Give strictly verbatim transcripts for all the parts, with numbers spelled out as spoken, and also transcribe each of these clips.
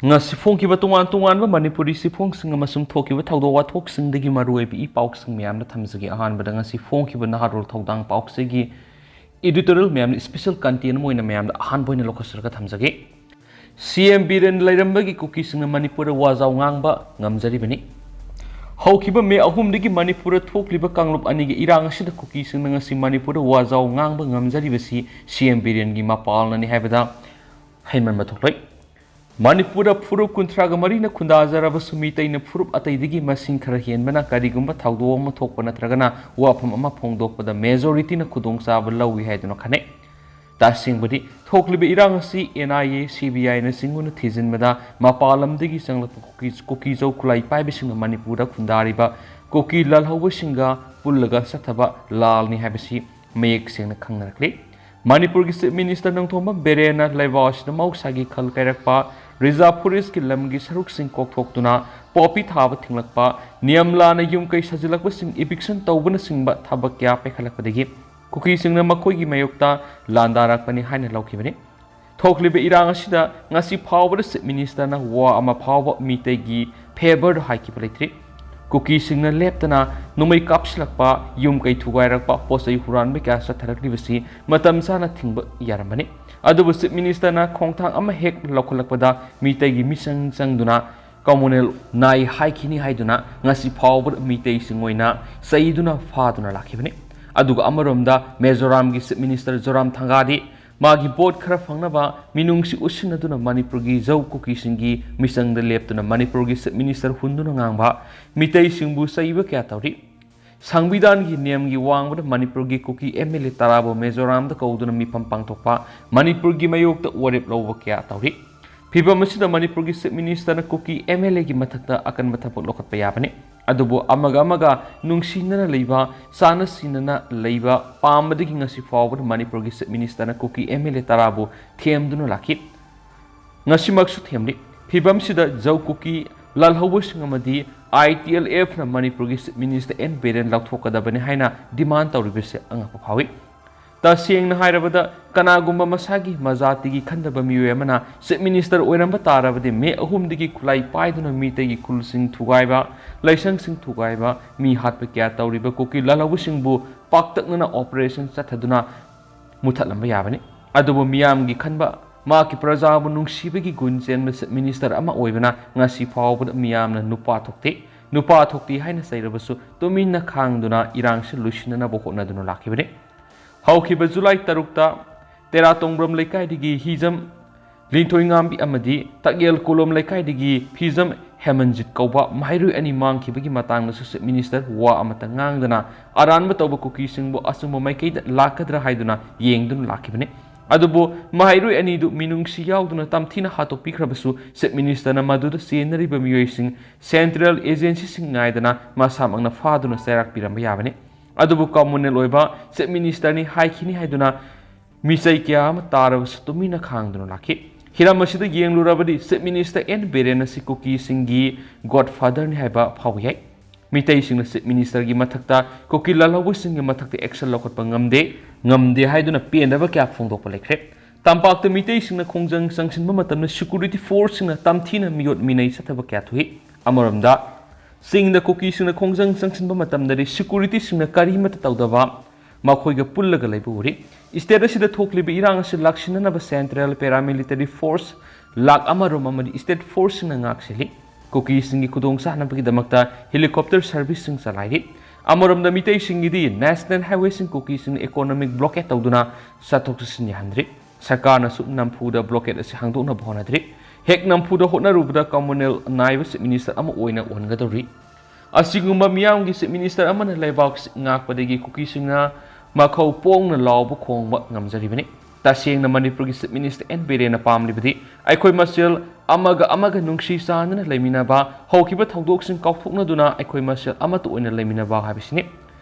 ꯉꯁꯤ ꯐꯣꯡꯈꯤꯕ ꯇꯣꯉꯥꯟ ꯇꯣꯉꯥꯟꯕ ꯃꯅꯤꯄꯨꯔꯤ ꯆꯦꯐꯣꯡꯁꯤꯡ ꯑꯃꯁꯨꯡ ꯊꯣꯛꯈꯤꯕ ꯊꯧꯗꯣꯛ ꯋꯥꯊꯣꯛꯁꯤꯡꯗꯒꯤ ꯃꯔꯨꯑꯣꯏꯕ ꯏ ꯄꯥꯎꯁꯤꯡ ꯃꯌꯥꯝꯗ ꯊꯝꯖꯒꯦ꯫ ꯑꯍꯥꯟꯕꯗ ꯉꯁꯤ ꯐꯣꯡꯈꯤꯕ ꯅꯍꯥꯔꯣꯜ ꯊꯧꯗꯥꯡ ꯄꯥꯎꯆꯦꯒꯤ editorial ꯃꯌꯥꯝꯅ special content ꯑꯃ ꯑꯣꯏꯅ ꯃꯌꯥꯝꯗ ꯑꯍꯥꯟꯕ ꯑꯣꯏꯅ ꯂꯧꯈꯠꯆꯔꯒ ꯊꯝꯖꯒꯦ꯫ ꯁꯤ ꯑꯦꯝ ꯕꯤꯔꯦꯟ ꯂꯩꯔꯝꯕꯒꯤ ꯀꯨꯀꯤꯁꯤꯡꯅ ꯃꯅꯤꯄꯨꯔꯗ ꯋꯥꯖꯥꯎ ꯉꯥꯡꯕ ꯉꯝꯖꯔꯤꯕꯅꯤ꯫ ꯍꯧꯈꯤꯕ ꯃꯦ ꯑꯍꯨꯝꯗꯒꯤ ꯃꯅꯤꯄꯨꯔꯗ ꯊꯣꯛꯂꯤꯕ ꯀꯥꯡꯂꯨꯞ ꯑꯅꯤꯒꯤ ꯏꯔꯥꯡ ꯑꯁꯤꯗ ꯀꯨꯀꯤꯁꯤꯡꯅ ꯉꯁꯤ ꯃꯅꯤꯄꯨꯔꯗ ꯋꯥꯖꯥꯎ ꯉꯥꯡꯕ ꯉꯝꯖꯔꯤꯕꯁꯤ ꯁꯤ ꯑꯦꯝ ꯕꯤꯔꯦꯟꯒꯤ ꯃꯄꯥꯜꯅꯅꯤ ꯍꯥꯏꯕꯗ ꯍꯩꯃꯟꯕ ꯊꯣꯛꯂꯣꯏ꯫ ꯃꯅꯤꯄꯨꯔꯗ ꯐꯨꯔꯨꯞ ꯀꯨꯟꯊ꯭ꯔꯥꯒ ꯃꯔꯤꯅ ꯈꯨꯟꯗꯥꯖꯔꯕꯁꯨ ꯃꯤꯇꯩꯅ ꯐꯨꯔꯨꯞ ꯑꯇꯩꯗꯒꯤ ꯃꯁꯤꯡ ꯈꯔ ꯍꯦꯟꯕꯅ ꯀꯔꯤꯒꯨꯝꯕ ꯊꯧꯗꯣꯛ ꯑꯃ ꯊꯣꯛꯄ ꯅꯠꯇ꯭ꯔꯒꯅ ꯋꯥꯐꯝ ꯑꯃ ꯐꯣꯡꯗꯣꯛꯄꯗ majorityꯅ ꯈꯨꯗꯣꯡꯆꯥꯕ ꯂꯧꯏ ꯍꯥꯏꯗꯨꯅ ꯈꯟꯅꯩ꯫ ꯇꯁꯦꯡꯕꯗꯤ ꯊꯣꯛꯂꯤꯕ ꯏꯔꯥꯡ ꯑꯁꯤ and I A, C B ꯑꯥꯏꯅꯆꯤꯡꯕꯅ ꯊꯤꯖꯤꯟꯕꯗ ꯃꯄꯥꯟ ꯂꯝꯗꯒꯤ ꯆꯪꯂꯛꯄ ꯀꯨꯀꯤ, ꯀꯨꯀꯤꯖꯧ ꯈꯨꯠꯂꯥꯏ ꯄꯥꯏꯕꯁꯤꯡꯅ ꯃꯅꯤꯄꯨꯔꯗ ꯈꯨꯟꯗꯥꯔꯤꯕ ꯀꯨꯀꯤ ꯂꯥꯜꯍꯧꯕꯁꯤꯡꯒ ꯄꯨꯜꯂꯒ ꯆꯠꯊꯕ ꯂꯥꯜꯅꯤ ꯍꯥꯏꯕꯁꯤ ꯃꯌꯦꯛ ꯁꯦꯡꯅ ꯈꯪꯅꯔꯛꯂꯤ꯫ ꯃꯅꯤꯄꯨꯔꯒꯤ Chief Minister ꯅꯣꯡꯊꯣꯝꯕꯝ ꯕꯤꯔꯦꯟꯅ ꯂꯩꯕꯥꯛ ꯑꯁꯤꯗ ꯃꯍꯧꯁꯥꯒꯤ ꯈꯜ ꯀꯥꯏꯔꯛꯄ, reserve forestꯀꯤ ꯂꯝꯒꯤ ꯁꯔꯨꯛꯁꯤꯡ ꯀꯣꯛꯊꯣꯛꯇꯨꯅ ꯄꯣꯄꯤ ꯊꯥꯕ ꯊꯤꯡꯂꯛꯄ, ꯅꯤꯌꯝ ꯂꯥꯟꯅ ꯌꯨꯝ ꯀꯩ ꯁꯥꯖꯤꯜꯂꯛꯄꯁꯤꯡ eviction ꯇꯧꯕꯅꯆꯤꯡꯕ ꯊꯕꯛ ꯀꯌꯥ ꯄꯥꯏꯈꯠꯂꯛꯄꯗꯒꯤ ꯀꯨꯀꯤꯁꯤꯡꯅ ꯃꯈꯣꯏꯒꯤ ꯃꯥꯌꯣꯛꯇ ꯂꯥꯟꯗꯥꯔꯛꯄꯅꯤ ꯍꯥꯏꯅ ꯂꯧꯈꯤꯕꯅꯤ꯫ ꯊꯣꯛꯂꯤꯕ ꯏꯔꯥꯡ ꯑꯁꯤꯗ ꯉꯁꯤ ꯐꯥꯎꯕꯗ Chief Ministerꯅ ꯋꯥ ꯑꯃ ꯐꯥꯎꯕ ꯃꯤꯇꯩꯒꯤ favourꯗ ꯍꯥꯏꯈꯤꯕ ꯂꯩꯇ꯭ꯔꯤ꯫ ꯀꯨꯀꯤꯁꯤꯡꯅ ꯂꯦꯞꯇꯅ ꯅꯣꯡꯃꯩ ꯀꯥꯞꯁꯤꯜꯂꯛꯄ, ꯌꯨꯝ ꯀꯩ ꯊꯨꯒꯥꯏꯔꯛꯄ, ꯄꯣꯠ ꯆꯩ ꯍꯨꯔꯥꯟꯕ ꯀꯌꯥ ꯆꯠꯊꯔꯛꯂꯤꯕꯁꯤ ꯃꯇꯝ ꯆꯥꯅ ꯊꯤꯡꯕ ꯌꯥꯔꯝꯕꯅꯤ꯫ ꯑꯗꯨꯕꯨ Chief Ministerꯅ ꯈꯣꯡꯊꯥꯡ ꯑꯃ ꯍꯦꯛ ꯂꯧꯈꯠꯂꯛꯄꯗ ꯃꯤꯇꯩꯒꯤ ꯃꯤꯆꯪ ꯆꯪꯗꯨꯅ communal ꯅꯥꯏ ꯍꯥꯏꯈꯤꯅꯤ ꯍꯥꯏꯗꯨꯅ ꯉꯁꯤ ꯐꯥꯎꯕꯗ ꯃꯤꯇꯩꯁꯤꯡ ꯑꯣꯏꯅ ꯆꯩꯗꯨꯅ ꯐꯥꯗꯨꯅ ꯂꯥꯛꯈꯤꯕꯅꯤ꯫ ꯑꯗꯨꯒ ꯑꯃꯔꯣꯝꯗ ꯃꯤꯖꯣꯔꯥꯝꯒꯤ Chief Minister ꯖꯣꯔꯥꯝ ꯊꯪꯒꯥꯗꯤ ꯃꯥꯒꯤ vote ꯈꯔ ꯐꯪꯅꯕ ꯃꯤꯅꯨꯡꯁꯤ ꯎꯠꯁꯤꯟꯅꯗꯨꯅ ꯃꯅꯤꯄꯨꯔꯒꯤ ꯖꯧ ꯀꯨꯀꯤꯁꯤꯡꯒꯤ ꯃꯤꯆꯪꯗ ꯂꯦꯞꯇꯨꯅ ꯃꯅꯤꯄꯨꯔꯒꯤ Chief Minister ꯍꯨꯟꯗꯨꯅ ꯉꯥꯡꯕ, ꯃꯤꯇꯩꯁꯤꯡꯕꯨ ꯆꯩꯕ ꯀꯌꯥ ꯇꯧꯔꯤ꯫ ꯁꯪꯕꯤꯙꯥꯟꯒꯤ ꯅꯤꯌꯝꯒꯤ ꯋꯥꯡꯃꯗ ꯃꯅꯤꯄꯨꯔꯒꯤ ꯀꯨꯀꯤ ꯑꯦꯝ ꯑꯦꯜ ꯑꯦ ꯇꯔꯥꯕꯨ ꯃꯤꯖꯣꯔꯥꯝꯗ ꯀꯧꯗꯨꯅ ꯃꯤꯐꯝ ꯄꯥꯡꯊꯣꯛꯄ, ꯃꯅꯤꯄꯨꯔꯒꯤ ꯃꯥꯌꯣꯛꯇ ꯋꯥꯔꯦꯞ ꯂꯧꯕ ꯀꯌꯥ ꯇꯧꯔꯤ꯫ ꯐꯤꯚꯝ ꯑꯁꯤꯗ ꯃꯅꯤꯄꯨꯔꯒꯤ Chief Ministerꯅ ꯀꯨꯀꯤ ꯑꯦꯝ ꯑꯦꯜ ꯑꯦꯒꯤ ꯃꯊꯛꯇ ꯑꯀꯟꯕ ꯊꯕꯛ ꯂꯧꯈꯠꯄ ꯌꯥꯕꯅꯤ꯫ ꯑꯗꯨꯕꯨ ꯑꯃꯒ ꯑꯃꯒ ꯅꯨꯡꯁꯤꯅꯅ ꯂꯩꯕ, ꯆꯥꯟꯅ ꯁꯤꯟꯅꯅ ꯂꯩꯕ ꯄꯥꯝꯕꯗꯒꯤ ꯉꯁꯤ ꯐꯥꯎꯕꯗ ꯃꯅꯤꯄꯨꯔꯒꯤ Chief Ministerꯅ ꯀꯨꯀꯤ ꯑꯦꯝ ꯑꯦꯜ ꯑꯦ ꯇꯔꯥꯕꯨ ꯊꯦꯝꯗꯨꯅ ꯂꯥꯛꯈꯤ꯫ ꯉꯁꯤꯃꯛꯁꯨ ꯊꯦꯝꯂꯤ꯫ ꯐꯤꯚꯝꯁꯤꯗ ꯖꯧ ꯀꯨꯀꯤ ꯂꯥꯜꯍꯧꯕꯁꯤꯡ ꯑꯃꯗꯤ ꯑꯥꯏ ꯇꯤ ꯑꯦꯜ ꯑꯦꯐꯅ ꯃꯅꯤꯄꯨꯔꯒꯤ Chief Minister ꯑꯦꯟ ꯕꯤꯔꯦꯟ ꯂꯧꯊꯣꯛꯀꯗꯕꯅꯤ ꯍꯥꯏꯅ demand ꯇꯧꯔꯤꯕꯁꯤ ꯑꯉꯛꯄ ꯐꯥꯎꯏ꯫ ꯇꯁꯦꯡꯅ ꯍꯥꯏꯔꯕꯗ, ꯀꯅꯥꯒꯨꯝꯕ ꯃꯁꯥꯒꯤ ꯃꯖꯥꯇꯤꯒꯤ ꯈꯟꯗꯕ ꯃꯤꯑꯣꯏ ꯑꯃꯅ Chief Minister ꯑꯣꯏꯔꯝꯕ ꯇꯥꯔꯕꯗꯤ, ꯃꯦ ꯑꯍꯨꯝꯗꯒꯤ ꯈꯨꯠꯂꯥꯏ ꯄꯥꯏꯗꯨꯅ ꯃꯤꯇꯩꯒꯤ ꯈꯨꯜꯁꯤꯡ ꯊꯨꯒꯥꯏꯕ, ꯂꯥꯏꯁꯪꯁꯤꯡ ꯊꯨꯒꯥꯏꯕ, ꯃꯤ ꯍꯥꯠꯄ ꯀꯌꯥ ꯇꯧꯔꯤꯕ ꯀꯨꯀꯤ ꯂꯥꯜꯍꯧꯕꯁꯤꯡꯕꯨ ꯄꯥꯛꯇꯛꯅꯅ operation ꯆꯠꯊꯗꯨꯅ ꯃꯨꯊꯠꯂꯝꯕ ꯌꯥꯕꯅꯤ꯫ ꯑꯗꯨꯕꯨ ꯃꯤꯌꯥꯝꯒꯤ ꯈꯟꯕ, ꯃꯍꯥꯛꯀꯤ ꯄ꯭ꯔꯖꯥꯕꯨ ꯅꯨꯡꯁꯤꯕꯒꯤ ꯒꯨꯟ ꯆꯦꯟꯕ Chief Minister ꯑꯃ ꯑꯣꯏꯕꯅ ꯉꯁꯤ ꯐꯥꯎꯕꯗ ꯃꯤꯌꯥꯝꯅ ꯅꯨꯄꯥ ꯊꯣꯛꯇꯦ, ꯅꯨꯄꯥ ꯊꯣꯛꯇꯦ ꯍꯥꯏꯅ ꯆꯩꯔꯕꯁꯨ ꯇꯨꯃꯤꯟꯅ ꯈꯥꯡꯗꯨꯅ ꯏꯔꯥꯡꯁꯤ ꯂꯣꯏꯁꯤꯟꯅꯅꯕ ꯍꯣꯠꯅꯗꯨꯅ ꯂꯥꯛꯈꯤꯕꯅꯤ꯫ ꯍꯧꯈꯤꯕ ꯖꯨꯂꯥꯏ ꯇꯔꯨꯛꯇ ꯇꯦꯔꯥ ꯇꯣꯡꯕ꯭ꯔꯝ ꯂꯩꯀꯥꯏꯗꯒꯤ ꯍꯤꯖꯝ ꯂꯤꯟꯊꯣꯏꯉꯥꯝꯕꯤ ꯑꯃꯗꯤ ꯇꯛꯌꯦꯜ ꯀꯣꯂꯣꯝ ꯂꯩꯀꯥꯏꯗꯒꯤ ꯐꯤꯖꯝ ꯍꯦꯃꯟꯖꯤꯠ ꯀꯧꯕ ꯃꯍꯩꯔꯣꯏ ꯑꯅꯤ ꯃꯥꯡꯈꯤꯕꯒꯤ ꯃꯇꯥꯡꯗꯁꯨ Chief Minister ꯋꯥ ꯑꯃꯠꯇ ꯉꯥꯡꯗꯅ ꯑꯔꯥꯟꯕ ꯇꯧꯕ ꯀꯨꯀꯤꯁꯤꯡꯕꯨ ꯑꯆꯨꯝꯕ ꯃꯥꯏꯀꯩꯗ ꯂꯥꯛꯀꯗ꯭ꯔꯥ ꯍꯥꯏꯗꯨꯅ ꯌꯦꯡꯗꯨꯅ ꯂꯥꯛꯈꯤꯕꯅꯤ꯫ ꯑꯗꯨꯕꯨ ꯃꯍꯩꯔꯣꯏ ꯑꯅꯤꯗꯨ ꯃꯤꯅꯨꯡꯁꯤ ꯌꯥꯎꯗꯅ ꯇꯝꯊꯤꯅ ꯍꯥꯠꯇꯣꯛꯄꯤꯈ꯭ꯔꯕꯁꯨ Chief Ministerꯅ ꯃꯗꯨꯗ ꯆꯦꯟꯅꯔꯤꯕ ꯃꯤꯑꯣꯏꯁꯤꯡ Central Agencyꯁꯤꯡ ꯉꯥꯏꯗꯅ ꯃꯁꯥꯃꯛꯅ ꯐꯥꯗꯨꯅ ꯆꯩꯔꯥꯛ ꯄꯤꯔꯝꯕ ꯌꯥꯕꯅꯤ꯫ ꯑꯗꯨꯕꯨ communal ꯑꯣꯏꯕ Chief Ministerꯅꯤ ꯍꯥꯏꯈꯤꯅꯤ ꯍꯥꯏꯗꯨꯅ ꯃꯤꯆꯩ ꯀꯌꯥ ꯑꯃ ꯇꯥꯔꯕꯁꯨ ꯇꯨꯃꯤꯟꯅ ꯈꯥꯡꯗꯨꯅ ꯂꯥꯛꯈꯤ꯫ ꯍꯤꯔꯝ ꯑꯁꯤꯗ ꯌꯦꯡꯂꯨꯔꯕꯗꯤ Chief Minister ꯑꯦꯟ ꯕꯤꯔꯦꯟ ꯑꯁꯤ ꯀꯨꯀꯤꯁꯤꯡꯒꯤ godfatherꯅꯤ ꯍꯥꯏꯕ ꯐꯥꯎꯕ ꯌꯥꯏ꯫ ꯃꯤꯇꯩꯁꯤꯡꯅ Chief Ministerꯒꯤ ꯃꯊꯛꯇ, ꯀꯨꯀꯤ ꯂꯥꯜꯍꯧꯕꯁꯤꯡꯒꯤ ꯃꯊꯛꯇ action ꯂꯧꯈꯠꯄ ꯉꯝꯗꯦ, ꯉꯝꯗꯦ ꯍꯥꯏꯗꯨꯅ ꯄꯦꯟꯗꯕ ꯀꯌꯥ ꯐꯣꯡꯗꯣꯛꯄ ꯂꯩꯈ꯭ꯔꯦ꯫ ꯇꯝꯄꯥꯛꯇ ꯃꯤꯇꯩꯁꯤꯡꯅ ꯈꯣꯡꯖꯪ ꯆꯪꯁꯤꯟꯕ ꯃꯇꯝꯗ security forceꯁꯤꯡꯅ ꯇꯝꯊꯤꯅ ꯃꯤꯑꯣꯠ ꯃꯤꯅꯩ ꯆꯠꯊꯕ ꯀꯌꯥ ꯊꯣꯛꯏ꯫ ꯑꯃꯔꯣꯝꯗ, ꯆꯤꯡꯗ ꯀꯨꯀꯤꯁꯤꯡꯅ ꯈꯣꯡꯖꯪ ꯆꯪꯁꯤꯟꯕ ꯃꯇꯝꯗꯗꯤ securityꯁꯤꯡꯅ ꯀꯔꯤꯃꯠꯇ ꯇꯧꯗꯕ, ꯃꯈꯣꯏꯒ ꯄꯨꯜꯂꯒ ꯂꯩꯕ ꯎꯔꯤ꯫ State ꯑꯁꯤꯗ ꯊꯣꯛꯂꯤꯕ ꯏꯔꯥꯡ ꯑꯁꯤ ꯂꯥꯛꯁꯤꯟꯅꯅꯕ Central Paramilitary Force ꯂꯥꯛ ꯑꯃꯔꯣꯝ ꯑꯃꯗꯤ state forceꯁꯤꯡꯅ ꯉꯥꯛꯁꯦꯜꯂꯤ꯫ ꯀꯨꯀꯤꯁꯤꯡꯒꯤ ꯈꯨꯗꯣꯡ ꯆꯥꯅꯕꯒꯤꯗꯃꯛꯇ helicopter serviceꯁꯤꯡ ꯆꯂꯥꯏꯔꯤ꯫ ꯑꯃꯔꯣꯝꯗ ꯃꯤꯇꯩꯁꯤꯡꯒꯤꯗꯤ National Highwayꯁꯤꯡ ꯀꯨꯀꯤꯁꯤꯡꯅ economic blockade ꯇꯧꯗꯨꯅ ꯆꯠꯊꯣꯛ ꯆꯠꯁꯤꯟ ꯌꯥꯍꯟꯗ꯭ꯔꯤ꯫ ꯁꯔꯀꯥꯔꯅꯁꯨ ꯅꯝꯐꯨꯗ blockade ꯑꯁꯤ ꯍꯥꯡꯗꯣꯛꯅꯕ ꯍꯣꯠꯅꯗ꯭ꯔꯤ꯫ ꯍꯦꯛ ꯅꯝꯐꯨꯗ ꯍꯣꯠꯅꯔꯨꯕꯗ communal ꯅꯥꯏꯕ Chief Minister ꯑꯃ ꯑꯣꯏꯅ ꯑꯣꯟꯒꯗꯧꯔꯤ꯫ ꯑꯁꯤꯒꯨꯝꯕ ꯃꯤꯌꯥꯝꯒꯤ Chief Minister ꯑꯃꯅ ꯂꯩꯕꯥꯛ ꯉꯥꯛꯄꯗꯒꯤ ꯀꯨꯀꯤꯁꯤꯡꯅ ꯃꯈꯧ ꯄꯣꯡꯅ ꯂꯥꯎꯕ ꯈꯣꯡꯕ ꯉꯝꯖꯔꯤꯕꯅꯤ꯫ ꯇꯁꯦꯡꯅ ꯃꯅꯤꯄꯨꯔꯒꯤ Chief Minister ꯑꯦꯟ ꯕꯤꯔꯦꯟꯅ ꯄꯥꯝꯂꯤꯕꯗꯤ ꯑꯩꯈꯣꯏ ꯃꯁꯦꯜ ꯑꯃꯒ ꯑꯃꯒ ꯅꯨꯡꯁꯤ ꯆꯥꯟꯅꯅ ꯂꯩꯃꯤꯟꯅꯕ, ꯍꯧꯈꯤꯕ ꯊꯧꯗꯣꯛꯁꯤꯡ ꯀꯥꯎꯊꯣꯛꯅꯗꯨꯅ ꯑꯩꯈꯣꯏ ꯃꯁꯦꯜ ꯑꯃꯠꯇ ꯑꯣꯏꯅ ꯂꯩꯃꯤꯟꯅꯕ ꯍꯥꯏꯕꯁꯤꯅꯤ꯫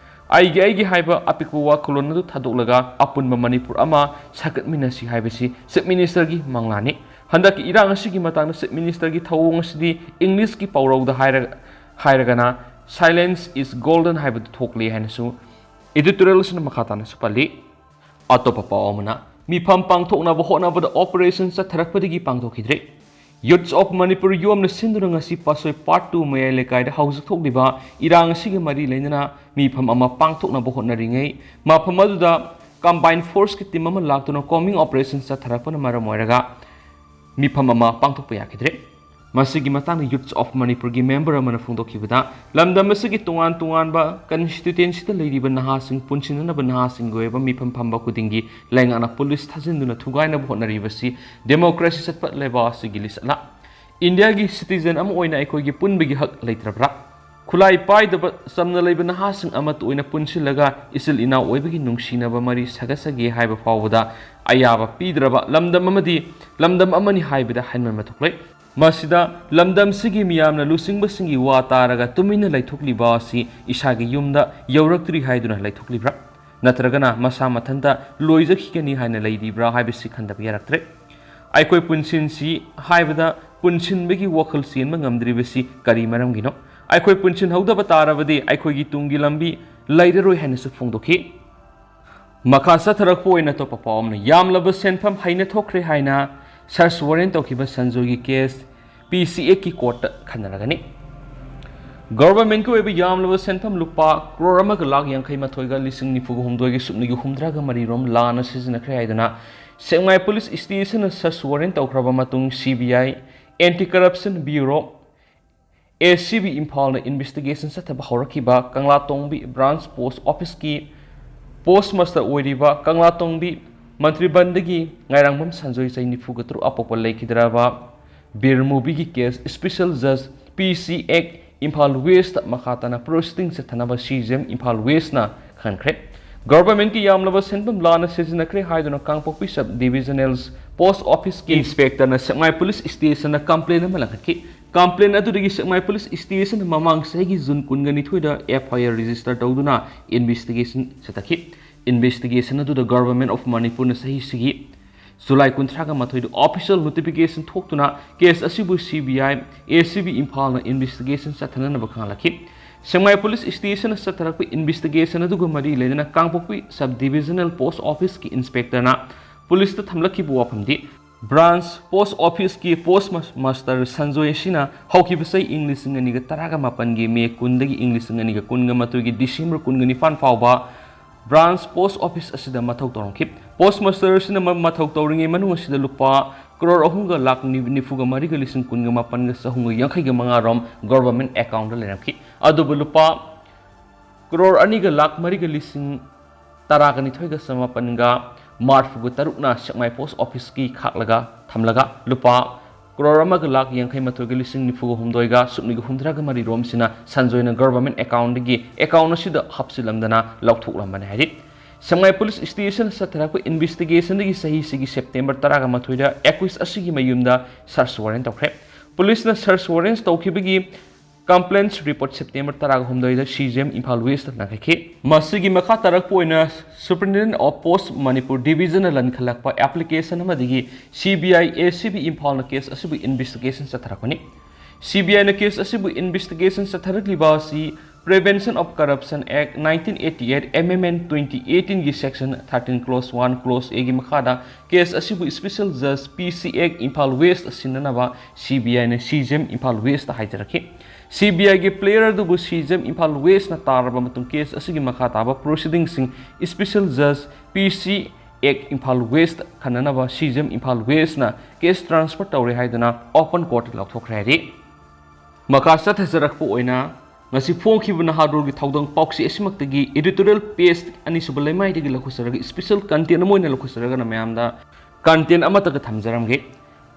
ꯑꯩꯒꯤ ꯑꯩꯒꯤ ꯍꯥꯏꯕ ꯑꯄꯤꯛꯄ ꯋꯥꯈꯜꯂꯣꯟ ꯑꯗꯨ ꯊꯥꯗꯣꯛꯂꯒ ꯑꯄꯨꯟꯕ ꯃꯅꯤꯄꯨꯔ ꯑꯃ ꯁꯥꯒꯠꯃꯤꯟꯅꯁꯤ ꯍꯥꯏꯕꯁꯤ Chief Ministerꯒꯤ ꯃꯪꯂꯥꯟꯅꯤ꯫ ꯍꯟꯗꯛꯀꯤ ꯏꯔꯥꯡ ꯑꯁꯤꯒꯤ ꯃꯇꯥꯡꯗ Chief Ministerꯒꯤ ꯊꯧꯑꯣꯡ ꯑꯁꯤꯗꯤ Englishꯀꯤ ꯄꯥꯎꯔꯧꯗ ꯍꯥꯏꯔ-, ꯍꯥꯏꯔꯒꯅ "Silence is golden" ꯍꯥꯏꯕꯗꯨ ꯊꯣꯛꯂꯦ ꯍꯥꯏꯅꯁꯨ editorial ꯑꯁꯤꯅ ꯃꯈꯥ ꯇꯥꯅꯁꯨ ꯄꯜꯂꯤ꯫ ꯑꯇꯣꯞꯄ ꯄꯥꯎ ꯑꯃꯅ, ꯃꯤꯐꯝ ꯄꯥꯡꯊꯣꯛꯅꯕ ꯍꯣꯠꯅꯕꯗ operation ꯆꯠꯊꯔꯛꯄꯗꯒꯤ ꯄꯥꯡꯊꯣꯛꯈꯤꯗ꯭ꯔꯦ꯫ Youths of Manipur ꯌꯣꯝꯅ ꯁꯤꯟꯗꯨꯅ ꯉꯁꯤ ꯄꯥꯠꯁꯣꯏ Part two ꯃꯌꯥꯏ ꯂꯩꯀꯥꯏꯗ ꯍꯧꯖꯤꯛ ꯊꯣꯛꯂꯤꯕ ꯏꯔꯥꯡ ꯑꯁꯤꯒ ꯃꯔꯤ ꯂꯩꯅꯅ ꯃꯤꯐꯝ ꯑꯃ ꯄꯥꯡꯊꯣꯛꯅꯕ ꯍꯣꯠꯅꯔꯤꯉꯩ, ꯃꯐꯝ ꯑꯗꯨꯗ combined forceꯀꯤ team ꯑꯃ ꯂꯥꯛꯇꯨꯅ combing operation ꯆꯠꯊꯔꯛꯄꯅ ꯃꯔꯝ ꯑꯣꯏꯔꯒ ꯃꯤꯐꯝ ꯑꯃ ꯄꯥꯡꯊꯣꯛꯄ ꯌꯥꯈꯤꯗ꯭ꯔꯦ꯫ ꯃꯁꯤꯒꯤ ꯃꯇꯥꯡꯗ Youths of Manipurꯒꯤ member ꯑꯃꯅ ꯐꯣꯡꯗꯣꯛꯈꯤꯕꯗ, ꯂꯝꯗꯝ ꯑꯁꯤꯒꯤ ꯇꯣꯉꯥꯟ ꯇꯣꯉꯥꯟꯕ constituencyꯗ ꯂꯩꯔꯤꯕ ꯅꯍꯥꯁꯤꯡ ꯄꯨꯟꯁꯤꯟꯅꯅꯕ ꯅꯍꯥꯁꯤꯡꯒꯤ ꯑꯣꯏꯕ ꯃꯤꯐꯝ ꯐꯝꯕ ꯈꯨꯗꯤꯡꯒꯤ ꯂꯩꯉꯥꯛꯅ police ꯊꯥꯖꯤꯟꯗꯨꯅ ꯊꯨꯒꯥꯏꯅꯕ ꯍꯣꯠꯅꯔꯤꯕꯁꯤ democracy ꯆꯠꯄ ꯂꯩꯕꯥꯛ ꯑꯁꯤꯒꯤ ꯂꯤꯆꯠꯂ? ꯏꯟꯗꯤꯌꯥꯒꯤ citizen ꯑꯃ ꯑꯣꯏꯅ ꯑꯩꯈꯣꯏꯒꯤ ꯄꯨꯟꯕꯒꯤ ꯍꯛ ꯂꯩꯇ꯭ꯔꯕ꯭ꯔꯥ? ꯈꯨꯠꯂꯥꯏ ꯄꯥꯏꯗꯕ ꯆꯝꯅ ꯂꯩꯕ ꯅꯍꯥꯁꯤꯡ ꯑꯃꯠꯇ ꯑꯣꯏꯅ ꯄꯨꯟꯁꯤꯜꯂꯒ ꯏꯆꯤꯜ ꯏꯅꯥꯎ ꯑꯣꯏꯕꯒꯤ ꯅꯨꯡꯁꯤꯅꯕ ꯃꯔꯤ ꯁꯥꯒꯠꯆꯒꯦ ꯍꯥꯏꯕ ꯐꯥꯎꯕꯗ ꯑꯌꯥꯕ ꯄꯤꯗ꯭ꯔꯕ ꯂꯝꯗꯝ ꯑꯃꯗꯤ ꯂꯝꯗꯝ ꯑꯃꯅꯤ ꯍꯥꯏꯕꯗ ꯍꯥꯏꯃꯟꯕ ꯊꯣꯛꯂꯦ꯫ ꯃꯁꯤꯗ ꯂꯝꯗꯝꯁꯤꯒꯤ ꯃꯤꯌꯥꯝꯅ ꯂꯨꯆꯤꯡꯕꯁꯤꯡꯒꯤ ꯋꯥ ꯇꯥꯔꯒ ꯇꯨꯃꯤꯟꯅ ꯂꯩꯊꯣꯛꯂꯤꯕ ꯑꯁꯤ ꯏꯁꯥꯒꯤ ꯌꯨꯝꯗ ꯌꯧꯔꯛꯇ꯭ꯔꯤ ꯍꯥꯏꯗꯨꯅ ꯂꯩꯊꯣꯛꯂꯤꯕ꯭ꯔꯥ? ꯅꯠꯇ꯭ꯔꯒꯅ ꯃꯁꯥ ꯃꯊꯟꯇ ꯂꯣꯏꯖꯈꯤꯒꯅꯤ ꯍꯥꯏꯅ ꯂꯩꯔꯤꯕ꯭ꯔꯥ ꯍꯥꯏꯕꯁꯤ ꯈꯟꯗꯕ ꯌꯥꯔꯛꯇ꯭ꯔꯦ꯫ ꯑꯩꯈꯣꯏ ꯄꯨꯟꯁꯤꯟꯁꯤ ꯍꯥꯏꯕꯗ ꯄꯨꯟꯁꯤꯟꯕꯒꯤ ꯋꯥꯈꯜ ꯆꯦꯟꯕ ꯉꯝꯗ꯭ꯔꯤꯕꯁꯤ ꯀꯔꯤ ꯃꯔꯝꯒꯤꯅꯣ? ꯑꯩꯈꯣꯏ ꯄꯨꯟꯁꯤꯟꯍꯧꯗꯕ ꯇꯥꯔꯕꯗꯤ ꯑꯩꯈꯣꯏꯒꯤ ꯇꯨꯡꯒꯤ ꯂꯝꯕꯤ ꯂꯩꯔꯔꯣꯏ ꯍꯥꯏꯅꯁꯨ ꯐꯣꯡꯗꯣꯛꯈꯤ꯫ ꯃꯈꯥ ꯆꯠꯊꯔꯛꯄ ꯑꯣꯏꯅ ꯑꯇꯣꯞꯄ ꯄꯥꯎ ꯑꯃꯅ, ꯌꯥꯝꯂꯕ ꯁꯦꯟꯐꯝ ꯍꯩꯅ ꯊꯣꯛꯈ꯭ꯔꯦ ꯍꯥꯏꯅ search warrant ꯇꯧꯈꯤꯕ ꯁꯟꯖꯣꯏꯒꯤ case P C Act ꯀꯤ courtꯇ ꯈꯟꯅꯔꯒꯅꯤ꯫ Governmentꯀꯤ ꯑꯣꯏꯕ ꯌꯥꯝꯂꯕ ꯁꯦꯟꯐꯝ ꯂꯨꯄꯥ ꯀ꯭ꯔꯣꯔ ꯑꯃꯒ ꯂꯥꯈ ꯌꯥꯡꯈꯩ ꯃꯥꯊꯣꯏꯒ ꯂꯤꯁꯤꯡ ꯅꯤꯐꯨꯒ ꯍꯨꯝꯗꯣꯏꯒꯤ ꯁꯨꯞꯅꯒꯤ ꯍꯨꯝꯗ꯭ꯔꯥꯒ ꯃꯔꯤ ꯔꯣꯝ ꯂꯥꯟꯅ ꯁꯤꯖꯤꯟꯅꯈ꯭ꯔꯦ ꯍꯥꯏꯗꯨꯅ ꯁꯦꯛꯃꯥꯏ police stationꯅ search warrant ꯇꯧꯈ꯭ꯔꯕ ꯃꯇꯨꯡ C B I, Anti Corruption Bureau, A C B ꯏꯝꯐꯥꯜꯅ investigation ꯆꯠꯊꯕ ꯍꯧꯔꯛꯈꯤꯕ ꯀꯪꯂꯥꯇꯣꯡꯕꯤ branch post officeꯀꯤ post master ꯑꯣꯏꯔꯤꯕ ꯀꯪꯂꯥꯇꯣꯡꯕꯤ ꯃꯟꯇ꯭ꯔꯤꯕꯟꯗꯒꯤ ꯉꯥꯏꯔꯥꯡꯕꯝ ꯁꯟꯖꯣꯏ, ꯆꯍꯤ ꯅꯤꯐꯨꯒ ꯇꯔꯨꯛ, ꯑꯄꯣꯛꯄ ꯂꯩꯈꯤꯗ꯭ꯔꯕ ꯕꯤꯔ ꯃꯨꯕꯤꯒꯤ case special judge P C Act Imphal West ꯃꯈꯥ ꯇꯥꯅ proceeding ꯆꯠꯊꯅꯕ C J M ꯏꯝꯐꯥꯜ Westꯅ ꯈꯟꯈ꯭ꯔꯦ꯫ Governmentꯀꯤ ꯌꯥꯝꯂꯕ ꯁꯦꯟꯐꯝ ꯂꯥꯟꯅ ꯁꯤꯖꯤꯟꯅꯈ꯭ꯔꯦ ꯍꯥꯏꯗꯨꯅ ꯀꯥꯡꯄꯣꯛꯄꯤ sub divisional post officeꯀꯤ inspectorꯅ ꯁꯦꯛꯃꯥꯏ police stationꯗ complaint ꯑꯃ ꯂꯪꯈꯠꯈꯤ꯫ Complaint ꯑꯗꯨꯗꯒꯤ ꯁꯦꯛꯃꯥꯏ police stationꯅ ꯃꯃꯥꯡ ꯆꯍꯤꯒꯤ June ꯀꯨꯟꯒ ꯅꯤꯊꯣꯏꯗ F I R register ꯇꯧꯗꯨꯅ investigation ꯆꯠꯊꯈꯤ꯫ Investigation ꯑꯗꯨꯗ Government of Manipurꯅ ꯆꯍꯤꯁꯤꯒꯤ July ꯀꯨꯟꯊ꯭ꯔꯥꯒ ꯃꯥꯊꯣꯏꯗ official notification ꯊꯣꯛꯇꯨꯅ case ꯑꯁꯤꯕꯨ C B I, A C B ꯏꯝꯐꯥꯜꯅ investigation ꯆꯠꯊꯅꯅꯕ ꯈꯪꯍꯜꯂꯛꯈꯤ꯫ ꯁꯦꯛꯃꯥꯏ ꯄꯨꯂꯤꯁ ꯁ꯭ꯇꯦꯁꯟꯗ ꯆꯠꯊꯔꯛꯄ ꯏꯟꯚꯦꯁꯇꯤꯒꯦꯁꯟ ꯑꯗꯨꯒ ꯃꯔꯤ ꯂꯩꯅꯅ ꯀꯥꯡꯄꯣꯛꯄꯤ ꯁꯕ ꯗꯤꯕꯤꯖꯅꯦꯜ ꯄꯣꯁ ꯑꯣꯐꯤꯁꯀꯤ ꯏꯟꯁꯄꯦꯛꯇꯔꯅ ꯄꯨꯂꯤꯁꯇ ꯊꯝꯂꯛꯈꯤꯕ ꯋꯥꯐꯝꯗꯤ, ꯕ꯭ꯔꯥꯟꯁ ꯄꯣꯁ ꯑꯣꯐꯤꯁꯀꯤ ꯄꯣꯁ ꯃꯥꯁꯇꯔ ꯁꯟꯖꯣꯏ ꯑꯁꯤꯅ ꯍꯧꯈꯤꯕ ꯆꯍꯤ ꯏꯪ ꯂꯤꯁꯤꯡ ꯑꯅꯤꯒ ꯇꯔꯥꯒ ꯃꯥꯄꯟꯒꯤ ꯃꯦ ꯀꯨꯟꯗꯒꯤ ꯏꯪ ꯂꯤꯁꯤꯡ ꯑꯅꯤꯒ ꯀꯨꯟꯒ ꯃꯥꯊꯣꯏꯒꯤ ꯗꯤꯁꯦꯝꯕꯔ ꯀꯨꯟꯒ ꯅꯤꯄꯥꯟ ꯐꯥꯎꯕ ꯕ꯭ꯔꯥꯟꯁ ꯄꯣꯁ ꯑꯣꯐꯤꯁ ꯑꯁꯤꯗ ꯃꯊꯧ ꯇꯧꯔꯝꯈꯤ꯫ ꯄꯣꯁ ꯃꯥꯁꯇꯔ ꯑꯁꯤꯅ ꯃ-, ꯃꯊꯧ ꯇꯧꯔꯤꯉꯩ ꯃꯅꯨꯡ ꯑꯁꯤꯗ ꯂꯨꯄꯥ ꯀ꯭ꯔꯣꯔ ꯑꯍꯨꯝꯒ ꯂꯥꯈ ꯅꯤ-, ꯅꯤꯐꯨꯒ ꯃꯔꯤꯒ ꯂꯤꯁꯤꯡ ꯀꯨꯟꯒ ꯃꯥꯄꯟꯒ ꯆꯍꯨꯝꯒ ꯌꯥꯡꯈꯩꯒ ꯃꯉꯥ ꯔꯣꯝ ꯒꯣꯚꯔꯟꯃꯦꯟꯠ ꯑꯦꯀꯥꯎꯟꯠꯇ ꯂꯩꯔꯝꯈꯤ꯫ ꯑꯗꯨꯕꯨ ꯂꯨꯄꯥ ꯀ꯭ꯔꯣꯔ ꯑꯅꯤꯒ ꯂꯥꯈ ꯃꯔꯤꯒ ꯂꯤꯁꯤꯡ ꯇꯔꯥꯒ ꯅꯤꯊꯣꯏꯒ ꯆꯃꯥꯄꯟꯒ ꯃꯔꯐꯨꯒ ꯇꯔꯨꯛꯅ ꯁꯦꯛꯃꯥꯏ ꯄꯣꯁ ꯑꯣꯐꯤꯁꯀꯤ ꯈꯥꯛꯂꯒ ꯊꯝꯂꯒ, ꯂꯨꯄꯥ ꯀ꯭ꯔꯣꯔ ꯑꯃꯒ ꯂꯥꯈ ꯌꯥꯡꯈꯩ ꯃꯥꯊꯣꯏꯒ ꯂꯤꯁꯤꯡ ꯅꯤꯐꯨꯒ ꯍꯨꯝꯗꯣꯏꯒ ꯁꯨꯞꯅꯒ ꯍꯨꯝꯗ꯭ꯔꯥꯒ ꯃꯔꯤ ꯔꯣꯝꯁꯤꯅ ꯁꯟꯖꯣꯏꯅ ꯒꯣꯚꯔꯟꯃꯦꯟꯠ ꯑꯦꯀꯥꯎꯟꯠꯇꯒꯤ ꯑꯦꯀꯥꯎꯟꯠ ꯑꯁꯤꯗ ꯍꯥꯞꯆꯤꯜꯂꯝꯗꯅ ꯂꯧꯊꯣꯛꯂꯝꯕꯅꯤ ꯍꯥꯏꯔꯤ꯫ ꯁꯦꯛꯃꯥꯏ ꯄꯨꯂꯤꯁ ꯁ꯭ꯇꯦꯁꯟꯗ ꯆꯠꯊꯔꯛꯄ ꯏꯟꯚꯦꯁꯇꯤꯒꯦꯁꯟꯗꯒꯤ ꯆꯍꯤꯁꯤꯒꯤ ꯁꯦꯞꯇꯦꯝꯕꯔ ꯇꯔꯥꯒ ꯃꯥꯊꯣꯏꯗ ꯑꯦꯀ꯭ꯌꯨꯁ ꯑꯁꯤꯒꯤ ꯃꯌꯨꯝꯗ ꯁꯔꯆ ꯋꯥꯔꯦꯟꯠ ꯇꯧꯈ꯭ꯔꯦ꯫ ꯄꯨꯂꯤꯁꯅ ꯁꯔꯆ ꯋꯥꯔꯦꯟꯠ ꯇꯧꯈꯤꯕꯒꯤ ꯀꯝꯄ꯭ꯂꯦꯟꯠꯁ ꯔꯤꯄꯣꯔꯠ ꯁꯦꯞꯇꯦꯝꯕꯔ ꯇꯔꯥꯒ ꯍꯨꯝꯗꯣꯏꯗ ꯁꯤ ꯖꯤ ꯑꯦꯝ ꯏꯝꯐꯥꯜ ꯋꯦꯁꯇ ꯂꯪꯈꯠꯈꯤ꯫ ꯃꯁꯤꯒꯤ ꯃꯈꯥ ꯇꯥꯔꯛꯄ ꯑꯣꯏꯅ ꯁꯨꯄꯔꯤꯟꯇꯦꯟꯗꯦꯟꯠ ꯑꯣꯐ ꯄꯣꯁꯠ ꯃꯅꯤꯄꯨꯔ ꯗꯤꯕꯤꯖꯟꯅ ꯂꯟꯈꯠꯂꯛꯄ ꯑꯦꯄ꯭ꯂꯤꯀꯦꯁꯟ ꯑꯃꯗꯒꯤ C B I A C B ꯏꯝꯐꯥꯜꯅ ꯀꯦꯁ ꯑꯁꯤꯕꯨ ꯏꯟꯚꯦꯁꯇꯤꯒꯦꯁꯟ ꯆꯠꯊꯔꯛꯄꯅꯤ꯫ ꯁꯤ ꯕꯤ ꯑꯥꯏꯅ ꯀꯦꯁ ꯑꯁꯤꯕꯨ ꯏꯟꯚꯦꯁꯇꯤꯒꯦꯁꯟ ꯆꯠꯊꯔꯛꯂꯤꯕ ꯑꯁꯤ Prevention of Corruption Act nineteen eighty eight, Amendment twenty eighteen ꯒꯤ section thirteen clause one clause A ꯒꯤ ꯃꯈꯥꯗ ꯀꯦꯁ ꯑꯁꯤꯕꯨ ꯁ꯭ꯄꯦꯁꯦꯜ ꯖꯖ ꯄꯤ ꯁꯤ ꯑꯦꯛ ꯏꯝꯐꯥꯜ ꯋꯦꯁꯇ ꯁꯤꯟꯅꯅꯕ ꯁꯤ ꯕꯤ ꯑꯥꯏꯅ ꯁꯤ ꯖꯤ ꯑꯦꯝ ꯏꯝꯐꯥꯜ ꯋꯦꯁꯇ ꯍꯥꯏꯖꯔꯛꯈꯤ꯫ ꯁꯤ ꯕꯤ ꯑꯥꯏꯒꯤ ꯄ꯭ꯂꯦꯌꯔ ꯑꯗꯨꯕꯨ ꯁꯤ ꯖꯤ ꯑꯦꯝ ꯏꯝꯐꯥꯜ ꯋꯦꯁꯅ ꯇꯥꯔꯕ ꯃꯇꯨꯡ ꯀꯦꯁ ꯑꯁꯤꯒꯤ ꯃꯈꯥ ꯇꯥꯕ ꯄ꯭ꯔꯣꯁꯤꯗꯤꯡꯁꯤꯡ ꯁ꯭ꯄꯦꯁꯦꯜ ꯖꯖ ꯄꯤ ꯁꯤ ꯑꯦꯛ ꯏꯝꯐꯥꯜ ꯋꯦꯁꯇ ꯈꯟꯅꯅꯕ ꯁꯤ ꯖꯤ ꯑꯦꯝ ꯏꯝꯐꯥꯜ ꯋꯦꯁꯅ ꯀꯦꯁ ꯇ꯭ꯔꯥꯟꯁꯐꯔ ꯇꯧꯔꯦ ꯍꯥꯏꯗꯨꯅ ꯑꯣꯄꯟ ꯀꯣꯔꯠꯇ ꯂꯥꯎꯊꯣꯛꯈ꯭ꯔꯦ ꯍꯥꯏꯔꯤ꯫ ꯃꯈꯥ ꯆꯠꯊꯖꯔꯛꯄ ꯑꯣꯏꯅ ꯉꯁꯤ ꯐꯣꯡꯈꯤꯕ ꯅꯍꯥꯔꯣꯜꯒꯤ ꯊꯧꯗꯥꯡ ꯄꯥꯎꯆꯦ ꯑꯁꯤꯃꯛꯇꯒꯤ editorial page ꯑꯅꯤꯁꯨꯕ ꯂꯩꯃꯥꯏꯗꯒꯤ ꯂꯧꯈꯠꯆꯔꯒ ꯁ꯭ꯄꯦꯁꯦꯜ ꯀꯟꯇꯦꯟꯠ ꯑꯃ ꯑꯣꯏꯅ ꯂꯧꯈꯠꯆꯔꯒꯅ ꯃꯌꯥꯝꯗ ꯀꯟꯇꯦꯟꯠ ꯑꯃꯠꯇꯒ ꯊꯝꯖꯔꯝꯒꯦ꯫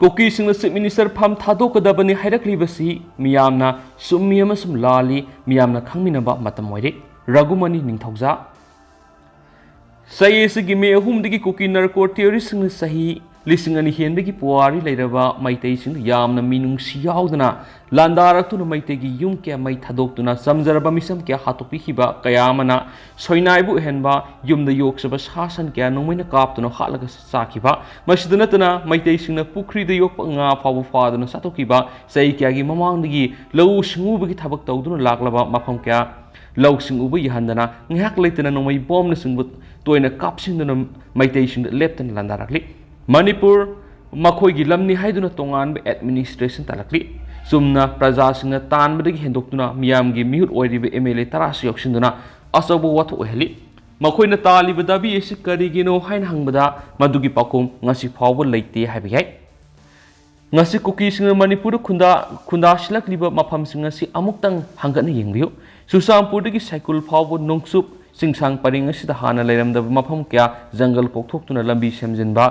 ꯀꯨꯀꯤꯁꯤꯡꯅ ꯆꯤꯐ ꯃꯤꯅꯤꯁꯇꯔ ꯐꯝ ꯊꯥꯗꯣꯛꯀꯗꯕꯅꯤ ꯍꯥꯏꯔꯛꯂꯤꯕꯁꯤ ꯃꯤꯌꯥꯝꯅ ꯆꯨꯝꯃꯤ ꯑꯃꯁꯨꯡ ꯂꯥꯜꯂꯤ, ꯃꯤꯌꯥꯝꯅ ꯈꯪꯃꯤꯟꯅꯕ ꯃꯇꯝ ꯑꯣꯏꯔꯦ꯫ ꯔꯘꯨꯃꯅꯤ ꯅꯤꯡꯊꯧꯖꯥ꯫ ꯆꯍꯤ ꯑꯁꯤꯒꯤ ꯃꯦ ꯑꯍꯨꯝꯗꯒꯤ ꯀꯨꯀꯤ ꯅꯥꯔꯀꯣ ꯇꯦꯔꯣꯔꯤꯁꯁꯤꯡꯅ ꯆꯍꯤ ꯂꯤꯁꯤꯡ ꯑꯅꯤ ꯍꯦꯟꯕꯒꯤ ꯄꯨꯋꯥꯔꯤ ꯂꯩꯔꯕ ꯃꯩꯇꯩꯁꯤꯡꯗ ꯌꯥꯝꯅ ꯃꯤꯅꯨꯡꯁꯤ ꯌꯥꯎꯗꯅ ꯂꯥꯟꯗꯥꯔꯛꯇꯨꯅ ꯃꯩꯇꯩꯒꯤ ꯌꯨꯝ ꯀꯌꯥ ꯃꯩ ꯊꯥꯗꯣꯛꯇꯨꯅ ꯆꯝꯖꯔꯕ ꯃꯤꯁꯝ ꯀꯌꯥ ꯍꯥꯠꯇꯣꯛꯄꯤꯈꯤꯕ ꯀꯌꯥ ꯑꯃꯅ ꯁꯣꯏꯅꯥꯏꯕ ꯑꯣꯏꯍꯟꯕ, ꯌꯨꯝꯗ ꯌꯣꯛꯆꯕ ꯁꯥ ꯁꯟ ꯀꯌꯥ ꯅꯣꯡꯃꯩꯅ ꯀꯥꯞꯇꯨꯅ ꯍꯥꯠꯂꯒ ꯆꯥꯈꯤꯕ, ꯃꯁꯤꯗ ꯅꯠꯇꯅ ꯃꯩꯇꯩꯁꯤꯡꯅ ꯄꯨꯈ꯭ꯔꯤꯗ ꯌꯣꯛꯄ ꯉꯥ ꯐꯥꯎꯕ ꯐꯥꯗꯨꯅ ꯆꯥꯊꯣꯛꯈꯤꯕ, ꯆꯍꯤ ꯀꯌꯥꯒꯤ ꯃꯃꯥꯡꯗꯒꯤ ꯂꯧꯎ ꯁꯤꯡꯎꯕꯒꯤ ꯊꯕꯛ ꯇꯧꯗꯨꯅ ꯂꯥꯛꯂꯕ ꯃꯐꯝ ꯀꯌꯥ ꯂꯧꯁꯤꯡ ꯎꯕ ꯌꯥꯍꯟꯗꯅ ꯉꯥꯏꯍꯥꯛ ꯂꯩꯇꯅ ꯅꯣꯡꯃꯩ ꯕꯣꯝꯅꯆꯤꯡꯕ ꯇꯣꯏꯅ ꯀꯥꯞꯁꯤꯟꯗꯨꯅ ꯃꯩꯇꯩꯁꯤꯡꯗ ꯂꯦꯞꯇꯅ ꯂꯥꯟꯗꯥꯔꯛꯂꯤ꯫ ꯃꯅꯤꯄꯨꯔ ꯃꯈꯣꯏꯒꯤ ꯂꯝꯅꯤ ꯍꯥꯏꯗꯨꯅ ꯇꯣꯉꯥꯟꯕ ꯑꯦꯗꯃꯤꯅꯤꯁꯇ꯭ꯔꯦꯁꯟ ꯇꯥꯂꯛꯂꯤ꯫ ꯆꯨꯝꯅ ꯄ꯭ꯔꯖꯥꯁꯤꯡꯅ ꯇꯥꯟꯕꯗꯒꯤ ꯍꯦꯟꯗꯣꯛꯇꯨꯅ ꯃꯤꯌꯥꯝꯒꯤ ꯃꯤꯍꯨꯠ ꯑꯣꯏꯔꯤꯕ ꯑꯦꯝ ꯑꯦꯜ ꯑꯦ ꯇꯔꯥꯁꯨ ꯌꯥꯎꯁꯤꯟꯗꯨꯅ ꯑꯆꯧꯕ ꯋꯥꯊꯣꯛ ꯑꯣꯏꯍꯜꯂꯤ꯫ ꯃꯈꯣꯏꯅ ꯇꯥꯜꯂꯤꯕ ꯗꯥꯕꯤ ꯑꯁꯤ ꯀꯔꯤꯒꯤꯅꯣ ꯍꯥꯏꯅ ꯍꯪꯕꯗ ꯃꯗꯨꯒꯤ ꯄꯥꯎꯈꯨꯝ ꯉꯁꯤ ꯐꯥꯎꯕ ꯂꯩꯇꯦ ꯍꯥꯏꯕ ꯌꯥꯏ꯫ ꯉꯁꯤ ꯀꯨꯀꯤꯁꯤꯡꯅ ꯃꯅꯤꯄꯨꯔꯗ ꯈꯨꯟꯗꯥ-, ꯈꯨꯟꯗꯥꯁꯤꯜꯂꯛꯂꯤꯕ ꯃꯐꯝꯁꯤꯡ ꯑꯁꯤ ꯑꯃꯨꯛꯇꯪ ꯍꯪꯒꯠꯅ ꯌꯦꯡꯕꯤꯌꯨ꯫ ꯆꯨꯔꯆꯥꯟꯄꯨꯔꯗꯒꯤ ꯁꯥꯏꯀꯨꯜ ꯐꯥꯎꯕ ꯅꯣꯡꯆꯨꯞ ꯆꯤꯡꯁꯥꯡ ꯄꯔꯤꯡ ꯑꯁꯤꯗ ꯍꯥꯟꯅ ꯂꯩꯔꯝꯗꯕ ꯃꯐꯝ ꯀꯌꯥ ꯖꯪꯒꯜ ꯀꯣꯛꯊꯣꯛꯇꯨꯅ ꯂꯝꯕꯤ ꯁꯦꯝꯖꯤꯟꯕ,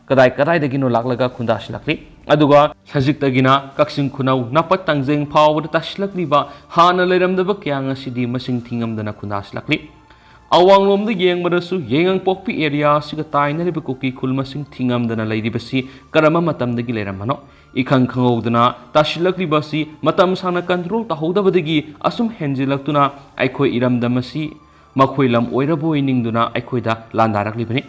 ꯀꯗꯥꯏ ꯀꯗꯥꯏꯗꯒꯤꯅꯣ ꯂꯥꯛꯂꯒ ꯈꯨꯟꯗꯥꯁꯤꯜꯂꯛꯂꯤ꯫ ꯑꯗꯨꯒ ꯁꯖꯤꯛꯇꯒꯤꯅ ꯀꯛꯆꯤꯡ ꯈꯨꯅꯧ ꯅꯥꯄꯠ ꯇꯥꯡꯖꯦꯡ ꯐꯥꯎꯕꯗ ꯇꯥꯁꯤꯜꯂꯛꯂꯤꯕ ꯍꯥꯟꯅ ꯂꯩꯔꯝꯗꯕ ꯀꯌꯥ ꯉꯁꯤꯗꯤ ꯃꯁꯤꯡ ꯊꯤꯉꯝꯗꯅ ꯈꯨꯟꯗꯥꯁꯤꯜꯂꯛꯂꯤ꯫ ꯑꯋꯥꯡꯂꯣꯝꯗ ꯌꯦꯡꯕꯗꯁꯨ ꯌꯥꯏꯉꯪꯄꯣꯛꯄꯤ ꯑꯦꯔꯤꯌꯥ ꯑꯁꯤꯒ ꯇꯥꯏꯅꯔꯤꯕ ꯀꯨꯀꯤ ꯈꯨꯜ ꯃꯁꯤꯡ ꯊꯤꯉꯝꯗꯅ ꯂꯩꯔꯤꯕꯁꯤ ꯀꯔꯝꯕ ꯃꯇꯝꯗꯒꯤ ꯂꯩꯔꯝꯕꯅꯣ? ꯏꯈꯪ ꯈꯪꯍꯧꯗꯅ ꯇꯥꯁꯤꯜꯂꯛꯂꯤꯕ ꯑꯁꯤ ꯃꯇꯝ ꯁꯥꯡꯅ ꯀꯟꯇ꯭ꯔꯣꯜ ꯇꯧꯍꯧꯗꯕꯗꯒꯤ ꯑꯁꯨꯝ ꯍꯦꯟꯖꯤꯜꯂꯛꯇꯨꯅ ꯑꯩꯈꯣꯏ ꯏꯔꯝꯗꯝ ꯑꯁꯤ ꯃꯈꯣꯏ ꯂꯝ ꯑꯣꯏꯔꯕꯣꯏ ꯅꯤꯡꯗꯨꯅ ꯑꯩꯈꯣꯏꯗ ꯂꯥꯟꯗꯥꯔꯛꯂꯤꯕꯅꯤ꯫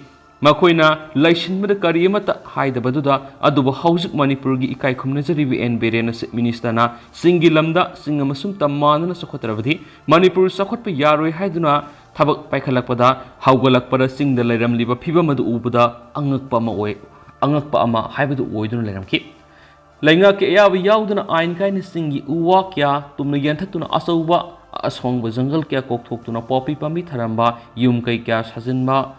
ꯃꯈꯣꯏꯅ ꯂꯩꯁꯤꯟꯕꯗ ꯀꯔꯤ ꯑꯃꯠꯇ ꯍꯥꯏꯗꯕꯗꯨꯗ, ꯑꯗꯨꯕꯨ ꯍꯧꯖꯤꯛ ꯃꯅꯤꯄꯨꯔꯒꯤ ꯏꯀꯥꯏ ꯈꯨꯝꯅꯖꯔꯤꯕ ꯑꯦꯟ ꯕꯤꯔꯦꯟꯅ ꯆꯤꯐ ꯃꯤꯅꯤꯁꯇꯔꯅ ꯆꯤꯡꯒꯤ ꯂꯝꯗ ꯆꯤꯡ ꯑꯃꯁꯨꯝ ꯇꯝ ꯃꯥꯟꯅꯅ ꯆꯥꯎꯈꯠꯇ꯭ꯔꯕꯗꯤ ꯃꯅꯤꯄꯨꯔ ꯆꯥꯎꯈꯠꯄ ꯌꯥꯔꯣꯏ ꯍꯥꯏꯗꯨꯅ ꯊꯕꯛ ꯄꯥꯏꯈꯠꯂꯛꯄꯗ, ꯍꯧꯒꯠꯂꯛꯄꯗ ꯆꯤꯡꯗ ꯂꯩꯔꯝꯂꯤꯕ ꯐꯤꯕꯝ ꯑꯗꯨ ꯎꯕꯗ ꯑꯉꯛꯄ ꯑꯃ ꯑꯣꯏ, ꯑꯉꯛꯄ ꯑꯃ ꯍꯥꯏꯕꯗꯨ ꯑꯣꯏꯗꯨꯅ ꯂꯩꯔꯝꯈꯤ꯫ ꯂꯩꯉꯥꯛꯀꯤ ꯑꯌꯥꯕ ꯌꯥꯎꯗꯅ ꯑꯥꯏꯟ ꯀꯥꯏꯅ ꯆꯤꯡꯒꯤ ꯎ ꯋꯥ ꯀꯌꯥ ꯇꯨꯝꯅ ꯌꯥꯟꯊꯠꯇꯨꯅ ꯑꯆꯧꯕ ꯑꯁꯣꯡꯕ ꯖꯪꯒꯜ ꯀꯌꯥ ꯀꯣꯛꯊꯣꯛꯇꯨꯅ ꯄꯣꯄꯤ ꯄꯥꯝꯕꯤ ꯊꯥꯔꯝꯕ, ꯌꯨꯝ ꯀꯩ ꯀꯌꯥ ꯁꯥꯖꯤꯟꯕ,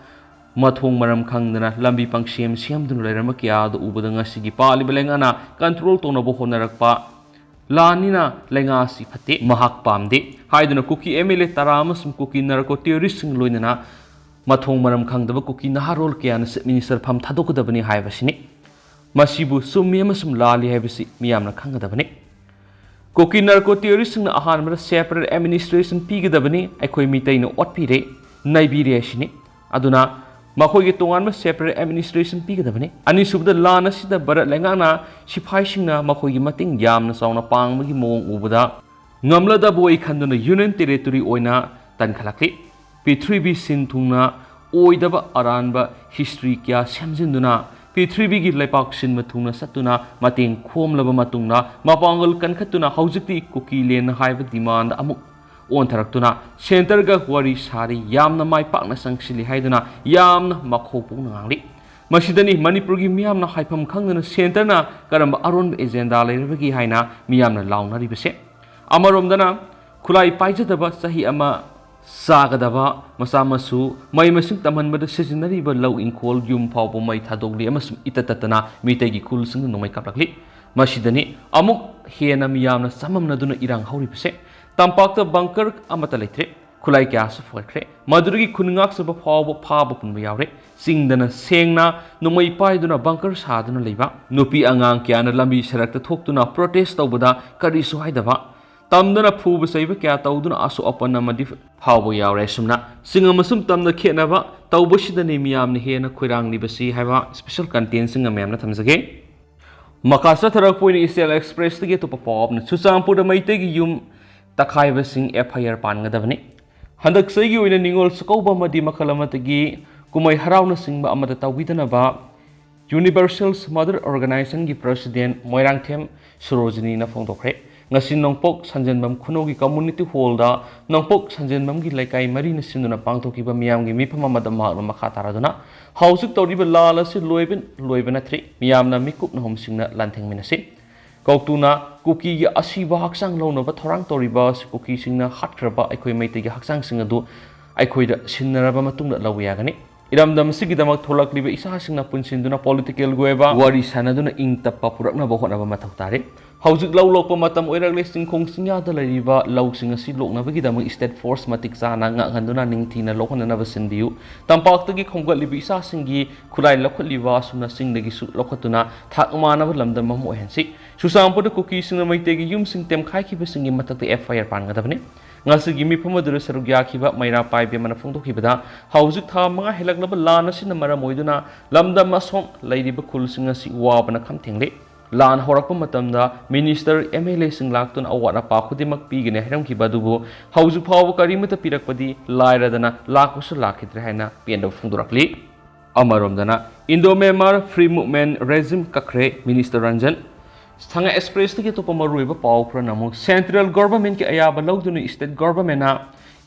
ꯃꯊꯣꯡ ꯃꯔꯝ ꯈꯪꯗꯅ ꯂꯝꯕꯤ ꯄꯪꯁꯦꯝ ꯁꯦꯝꯗꯨꯅ ꯂꯩꯔꯝꯕ ꯀꯌꯥ ꯑꯗꯨ ꯎꯕꯗ ꯉꯁꯤꯒꯤ ꯄꯥꯜꯂꯤꯕ ꯂꯩꯉꯥꯛꯅ ꯀꯟꯇ꯭ꯔꯣꯜ ꯇꯧꯅꯕ ꯍꯣꯠꯅꯔꯛꯄ ꯂꯥꯟꯅꯤꯅ ꯂꯩꯉꯥꯛ ꯑꯁꯤ ꯐꯠꯇꯦ, ꯃꯍꯥꯛ ꯄꯥꯝꯗꯦ ꯍꯥꯏꯗꯨꯅ ꯀꯨꯀꯤ ꯑꯦꯝ ꯑꯦꯜ ꯑꯦ ꯇꯔꯥ ꯑꯃꯁꯨꯡ ꯀꯨꯀꯤ ꯅꯥꯔꯀꯣ ꯇꯦꯔꯣꯔꯤꯁꯁꯤꯡ ꯂꯣꯏꯅꯅ ꯃꯊꯣꯡ ꯃꯔꯝ ꯈꯪꯗꯕ ꯀꯨꯀꯤ ꯅꯍꯥꯔꯣꯜ ꯀꯌꯥꯅ ꯆꯤꯐ ꯃꯤꯅꯤꯁꯇꯔ ꯐꯝ ꯊꯥꯗꯣꯛꯀꯗꯕꯅꯤ ꯍꯥꯏꯕꯁꯤꯅꯤ꯫ ꯃꯁꯤꯕꯨ ꯆꯨꯝꯃꯤ ꯑꯃꯁꯨꯡ ꯂꯥꯜꯂꯤ ꯍꯥꯏꯕꯁꯤ ꯃꯤꯌꯥꯝꯅ ꯈꯪꯒꯗꯕꯅꯤ꯫ ꯀꯨꯀꯤ ꯅꯥꯔꯀꯣ ꯇꯦꯔꯣꯔꯤꯁꯁꯤꯡꯅ ꯑꯍꯥꯟꯕꯗ ꯁꯦꯄꯔꯦꯠ ꯑꯦꯗꯃꯤꯅꯤꯁꯇ꯭ꯔꯦꯁꯟ ꯄꯤꯒꯗꯕꯅꯤ, ꯑꯩꯈꯣꯏ ꯃꯤꯇꯩꯅ ꯑꯣꯠꯄꯤꯔꯦ, ꯅꯩꯕꯤꯔꯦ ꯍꯥꯏꯁꯤꯅꯤ꯫ ꯑꯗꯨꯅ ꯃꯈꯣꯏꯒꯤ ꯇꯣꯉꯥꯟꯕ separate administration ꯄꯤꯒꯗꯕꯅꯤ꯫ ꯑꯅꯤꯁꯨꯕꯗ, ꯂꯥꯟ ꯑꯁꯤꯗ ꯚꯥꯔꯠ ꯂꯩꯉꯥꯛꯅ ꯁꯤꯐꯥꯏꯁꯤꯡꯅ ꯃꯈꯣꯏꯒꯤ ꯃꯇꯦꯡ ꯌꯥꯝꯅ ꯆꯥꯎꯅ ꯄꯥꯡꯕꯒꯤ ꯃꯑꯣꯡ ꯎꯕꯗ, ꯉꯝꯂꯗꯕ ꯑꯣꯏ ꯈꯟꯗꯨꯅ Union Territory ꯑꯣꯏꯅ ꯇꯟꯈꯠꯂꯛꯂꯤ꯫ ꯄ꯭ꯔꯤꯊꯤꯕꯤ ꯁꯤꯟ ꯊꯨꯡꯅ ꯑꯣꯏꯗꯕ ꯑꯔꯥꯟꯕ history ꯀꯌꯥ ꯁꯦꯝꯖꯤꯟꯗꯨꯅ, ꯄ꯭ꯔꯤꯊꯤꯕꯤꯒꯤ ꯂꯩꯄꯥꯛ ꯁꯤꯟꯕ ꯊꯨꯡꯅ ꯆꯠꯇꯨꯅ ꯃꯇꯦꯡ ꯈꯣꯝꯂꯕ ꯃꯇꯨꯡꯗ, ꯃꯄꯥꯡꯒꯜ ꯀꯟꯈꯠꯇꯨꯅ ꯍꯧꯖꯤꯛꯇꯤ ꯀꯨꯀꯤꯂꯦꯟ ꯍꯥꯏꯕ demand ꯑꯃꯨꯛ ꯑꯣꯟꯊꯔꯛꯇꯨꯅ centreꯒ ꯋꯥꯔꯤ ꯁꯥꯔꯤ, ꯌꯥꯝꯅ ꯃꯥꯏ ꯄꯥꯛꯅ ꯆꯪꯁꯤꯜꯂꯤ ꯍꯥꯏꯗꯨꯅ ꯌꯥꯝꯅ ꯃꯈꯧ ꯄꯣꯛꯅ ꯉꯥꯡꯂꯤ꯫ ꯃꯁꯤꯗꯅꯤ ꯃꯅꯤꯄꯨꯔꯒꯤ ꯃꯤꯌꯥꯝꯅ ꯍꯥꯏꯐꯝ ꯈꯪꯗꯅ centreꯅ ꯀꯔꯝꯕ ꯑꯔꯣꯟꯕ agenda ꯂꯩꯔꯕꯒꯦ ꯍꯥꯏꯅ ꯃꯤꯌꯥꯝꯅ ꯂꯥꯎꯅꯔꯤꯕꯁꯦ꯫ ꯑꯃꯔꯣꯝꯗꯅ, ꯈꯨꯠꯂꯥꯏ ꯄꯥꯏꯖꯗꯕ, ꯆꯍꯤ ꯑꯃ ꯆꯥꯒꯗꯕ ꯃꯆꯥ ꯃꯁꯨ ꯃꯍꯩ ꯃꯁꯤꯡ ꯇꯝꯍꯟꯕꯗ ꯁꯤꯖꯤꯟꯅꯔꯤꯕ ꯂꯧ ꯏꯪꯈꯣꯜ, ꯌꯨꯝ ꯐꯥꯎꯕ ꯃꯩ ꯊꯥꯗꯣꯛꯂꯤ ꯑꯃꯁꯨꯡ ꯏꯇꯠ ꯇꯠꯇꯅ ꯃꯤꯇꯩꯒꯤ ꯈꯨꯜꯁꯤꯡꯗ ꯅꯣꯡꯃꯩ ꯀꯥꯞꯂꯛꯂꯤ꯫ ꯃꯁꯤꯗꯅꯤ ꯑꯃꯨꯛ ꯍꯦꯟꯅ ꯃꯤꯌꯥꯝꯅ ꯆꯃꯝꯅꯗꯨꯅ ꯏꯔꯥꯡ ꯍꯧꯔꯤꯕꯁꯦ꯫ ꯇꯝꯄꯥꯛꯇ bunker ꯑꯃꯠꯇ ꯂꯩꯇ꯭ꯔꯦ꯫ ꯈꯨꯠꯂꯥꯏ ꯀꯌꯥꯁꯨ ꯐꯒꯠꯈ꯭ꯔꯦ꯫ ꯃꯗꯨꯗꯒꯤ ꯈꯨꯟ ꯉꯥꯛꯆꯕ ꯐꯥꯎꯕ ꯐꯥꯕ ꯄꯨꯟꯕ ꯌꯥꯎꯔꯦ꯫ ꯆꯤꯡꯗꯅ ꯁꯦꯡꯅ ꯅꯣꯡꯃꯩ ꯄꯥꯏꯗꯨꯅ bunker ꯁꯥꯗꯨꯅ ꯂꯩꯕ꯫ ꯅꯨꯄꯤ ꯑꯉꯥꯡ ꯀꯌꯥꯅ ꯂꯝꯕꯤ ꯁꯔꯛꯇ ꯊꯣꯛꯇꯨꯅ protest ꯇꯧꯕꯗ ꯀꯔꯤꯁꯨ ꯍꯥꯏꯗꯕ꯫ ꯇꯝꯗꯅ ꯐꯨꯕ ꯆꯩꯕ ꯀꯌꯥ ꯇꯧꯗꯨꯅ ꯑꯁꯣꯛ ꯑꯄꯟ ꯑꯃꯗꯤ ꯐꯥꯎꯕ ꯌꯥꯎꯔꯦ꯫ ꯑꯁꯨꯝꯅ ꯆꯤꯡ ꯑꯃꯁꯨꯡ ꯇꯝꯗ ꯈꯦꯠꯅꯕ ꯇꯧꯕꯁꯤꯗꯅꯤ ꯃꯤꯌꯥꯝꯅ ꯍꯦꯟꯅ ꯈꯣꯏꯔꯥꯡꯂꯤꯕꯁꯤ ꯍꯥꯏꯕ special contentꯁꯤꯡ ꯃꯌꯥꯝꯅ ꯊꯝꯖꯒꯦ꯫ ꯃꯈꯥ ꯆꯠꯊꯔꯛꯄ ꯑꯣꯏꯅ Eastern Expressꯇꯒꯤ ꯑꯇꯣꯞꯄ ꯄꯥꯎ ꯑꯃꯅ, ꯆꯨꯔꯆꯥꯟꯄꯨꯔꯗ ꯃꯩꯇꯩꯒꯤ ꯌꯨꯝ ꯇꯛꯈꯥꯏꯕꯁꯤꯡ FIR ꯄꯥꯟꯒꯗꯕꯅꯤ꯫ ꯍꯟꯗꯛ ꯆꯍꯤꯒꯤ ꯑꯣꯏꯅ ꯅꯤꯉꯣꯜ ꯆꯥꯛꯀꯧꯕ ꯑꯃꯗꯤ ꯃꯈꯜ ꯑꯃꯠꯇꯒꯤ ꯀꯨꯝꯍꯩ ꯍꯔꯥꯎꯅꯆꯤꯡꯕ ꯑꯃꯠꯇ ꯇꯧꯕꯤꯗꯅꯕ Universal Mother Organizationꯒꯤ President ꯃꯣꯏꯔꯥꯡꯊꯦꯝ ꯁꯣꯔꯣꯖꯤꯅꯤꯅ ꯐꯣꯡꯗꯣꯛꯈ꯭ꯔꯦ꯫ ꯉꯁꯤ ꯅꯣꯡꯄꯣꯛ ꯁꯟꯖꯦꯟꯕꯝ ꯈꯨꯅꯧꯒꯤ community hallꯗ ꯅꯣꯡꯄꯣꯛ ꯁꯟꯖꯦꯟꯕꯝꯒꯤ ꯂꯩꯀꯥꯏ ꯃꯔꯤꯅ ꯁꯤꯟꯗꯨꯅ ꯄꯥꯡꯊꯣꯛꯈꯤꯕ ꯃꯤꯌꯥꯝꯒꯤ ꯃꯤꯐꯝ ꯑꯃꯗ ꯃꯍꯥꯛꯅ ꯃꯈꯥ ꯇꯥꯔꯗꯨꯅ, ꯍꯧꯖꯤꯛ ꯇꯧꯔꯤꯕ ꯂꯥꯜ ꯑꯁꯤ ꯂꯣꯏꯕ, ꯂꯣꯏꯕ ꯅꯠꯇ꯭ꯔꯤ, ꯃꯤꯌꯥꯝꯅ ꯃꯤꯀꯨꯞ ꯅꯍꯨꯝꯁꯤꯡꯅ ꯂꯥꯟꯊꯦꯡꯃꯤꯟꯅꯁꯤ꯫ ꯀꯧꯇꯨꯅ ꯀꯨꯀꯤꯒꯤ ꯑꯁꯤꯕ ꯍꯛꯆꯥꯡ ꯂꯧꯅꯕ ꯊꯧꯔꯥꯡ ꯇꯧꯔꯤꯕ ꯀꯨꯀꯤꯁꯤꯡꯅ ꯍꯥꯠꯈ꯭ꯔꯕ ꯑꯩꯈꯣꯏ ꯃꯩꯇꯩꯒꯤ ꯍꯛꯆꯥꯡꯁꯤꯡ ꯑꯗꯨ ꯑꯩꯈꯣꯏꯗ ꯁꯤꯟꯅꯔꯕ ꯃꯇꯨꯡꯗ ꯂꯧꯕ ꯌꯥꯒꯅꯤ꯫ ꯏꯔꯝꯗꯝ ꯑꯁꯤꯒꯤꯗꯃꯛ ꯊꯣꯛꯂꯛꯂꯤꯕ ꯏꯆꯥꯁꯤꯡꯅ ꯄꯨꯟꯁꯤꯟꯗꯨꯅ politicalꯒꯤ ꯑꯣꯏꯕ ꯋꯥꯔꯤ ꯁꯥꯟꯅꯗꯨꯅ ꯏꯪ ꯇꯞꯄ ꯄꯨꯔꯛꯅꯕ ꯍꯣꯠꯅꯕ ꯃꯊꯧ ꯇꯥꯔꯤ꯫ ꯍꯧꯖꯤꯛ ꯂꯧ ꯂꯣꯛꯄ ꯃꯇꯝ ꯑꯣꯏꯔꯛꯂꯦ꯫ ꯆꯤꯡꯈꯣꯡ ꯆꯤꯡꯌꯥꯗ ꯂꯩꯔꯤꯕ ꯂꯧꯁꯤꯡ ꯑꯁꯤ ꯂꯣꯛꯅꯕꯒꯤꯗꯃꯛ state force ꯃꯇꯤꯛ ꯆꯥꯅ ꯉꯥꯛꯍꯟꯗꯨꯅ ꯅꯤꯡꯊꯤꯅ ꯂꯣꯛꯍꯟꯅꯅꯕ ꯁꯤꯟꯕꯤꯌꯨ꯫ ꯇꯝꯄꯥꯛꯇꯒꯤ ꯈꯣꯝꯒꯠꯂꯤꯕ ꯏꯆꯥꯁꯤꯡꯒꯤ ꯈꯨꯠꯂꯥꯏ ꯂꯧꯈꯠꯂꯤꯕ ꯑꯁꯨꯝꯅ ꯆꯤꯡꯗꯒꯤꯁꯨ ꯂꯧꯈꯠꯇꯨꯅ ꯊꯥꯛ ꯃꯥꯟꯅꯕ ꯂꯝꯗꯝ ꯑꯃ ꯑꯣꯏꯍꯟꯁꯤ꯫ ꯆꯨꯔꯆꯥꯟꯄꯨꯔꯗ ꯀꯨꯀꯤꯁꯤꯡꯅ ꯃꯩꯇꯩꯒꯤ ꯌꯨꯝꯁꯤꯡ ꯇꯦꯝꯈꯥꯏꯈꯤꯕꯁꯤꯡꯒꯤ ꯃꯊꯛꯇ FIR ꯄꯥꯟꯒꯗꯕꯅꯤ꯫ ꯉꯁꯤꯒꯤ ꯃꯤꯐꯝ ꯑꯗꯨꯗ ꯁꯔꯨꯛ ꯌꯥꯈꯤꯕ ꯃꯩꯔꯥ ꯄꯥꯏꯕꯦꯝꯃꯅ ꯐꯣꯡꯗꯣꯛꯈꯤꯕꯗ, ꯍꯧꯖꯤꯛ ꯊꯥ ꯃꯉꯥ ꯍꯦꯜꯂꯛꯂꯕ ꯂꯥꯟ ꯑꯁꯤꯅ ꯃꯔꯝ ꯑꯣꯏꯗꯨꯅ ꯂꯝꯗꯝ ꯑꯁꯣꯝ ꯂꯩꯔꯤꯕ ꯈꯨꯜꯁꯤꯡ ꯑꯁꯤ ꯋꯥꯕꯅ ꯈꯝ ꯊꯦꯡꯂꯦ꯫ ꯂꯥꯟ ꯍꯧꯔꯛꯄ ꯃꯇꯝꯗ ꯃꯤꯅꯤꯁꯇꯔ, ꯑꯦꯝ ꯑꯦꯜ ꯑꯦꯁꯤꯡ ꯂꯥꯛꯇꯨꯅ ꯑꯋꯥꯠ ꯑꯄꯥ ꯈꯨꯗꯤꯡꯃꯛ ꯄꯤꯒꯅꯤ ꯍꯥꯏꯔꯝꯈꯤꯕ ꯑꯗꯨꯕꯨ ꯍꯧꯖꯤꯛ ꯐꯥꯎꯕ ꯀꯔꯤꯃꯠꯇ ꯄꯤꯔꯛꯄꯗꯤ ꯂꯥꯏꯔꯗꯅ ꯂꯥꯛꯄꯁꯨ ꯂꯥꯛꯈꯤꯗ꯭ꯔꯦ ꯍꯥꯏꯅ ꯄꯦꯟꯗꯕ ꯐꯣꯡꯗꯣꯔꯛꯂꯤ꯫ ꯑꯃꯔꯣꯝꯗꯅ Indo Myanmar Free Movement Regime ꯀꯛꯈ꯭ꯔꯦ, ꯃꯤꯅꯤꯁꯇꯔ ꯔꯟꯖꯟ꯫ ꯁꯉꯥꯏ ꯑꯦꯛꯁꯄ꯭ꯔꯦꯁꯇꯒꯤ ꯑꯇꯣꯞꯄ ꯃꯔꯨꯑꯣꯏꯕ ꯄꯥꯎ ꯈꯔꯅ ꯑꯃꯨꯛ ꯁꯦꯟꯇ꯭ꯔꯦꯜ ꯒꯣꯚꯔꯟꯃꯦꯟꯠꯀꯤ ꯑꯌꯥꯕ ꯂꯧꯗꯨꯅ ꯁ꯭ꯇꯦꯠ ꯒꯣꯚꯔꯟꯃꯦꯟꯠꯅ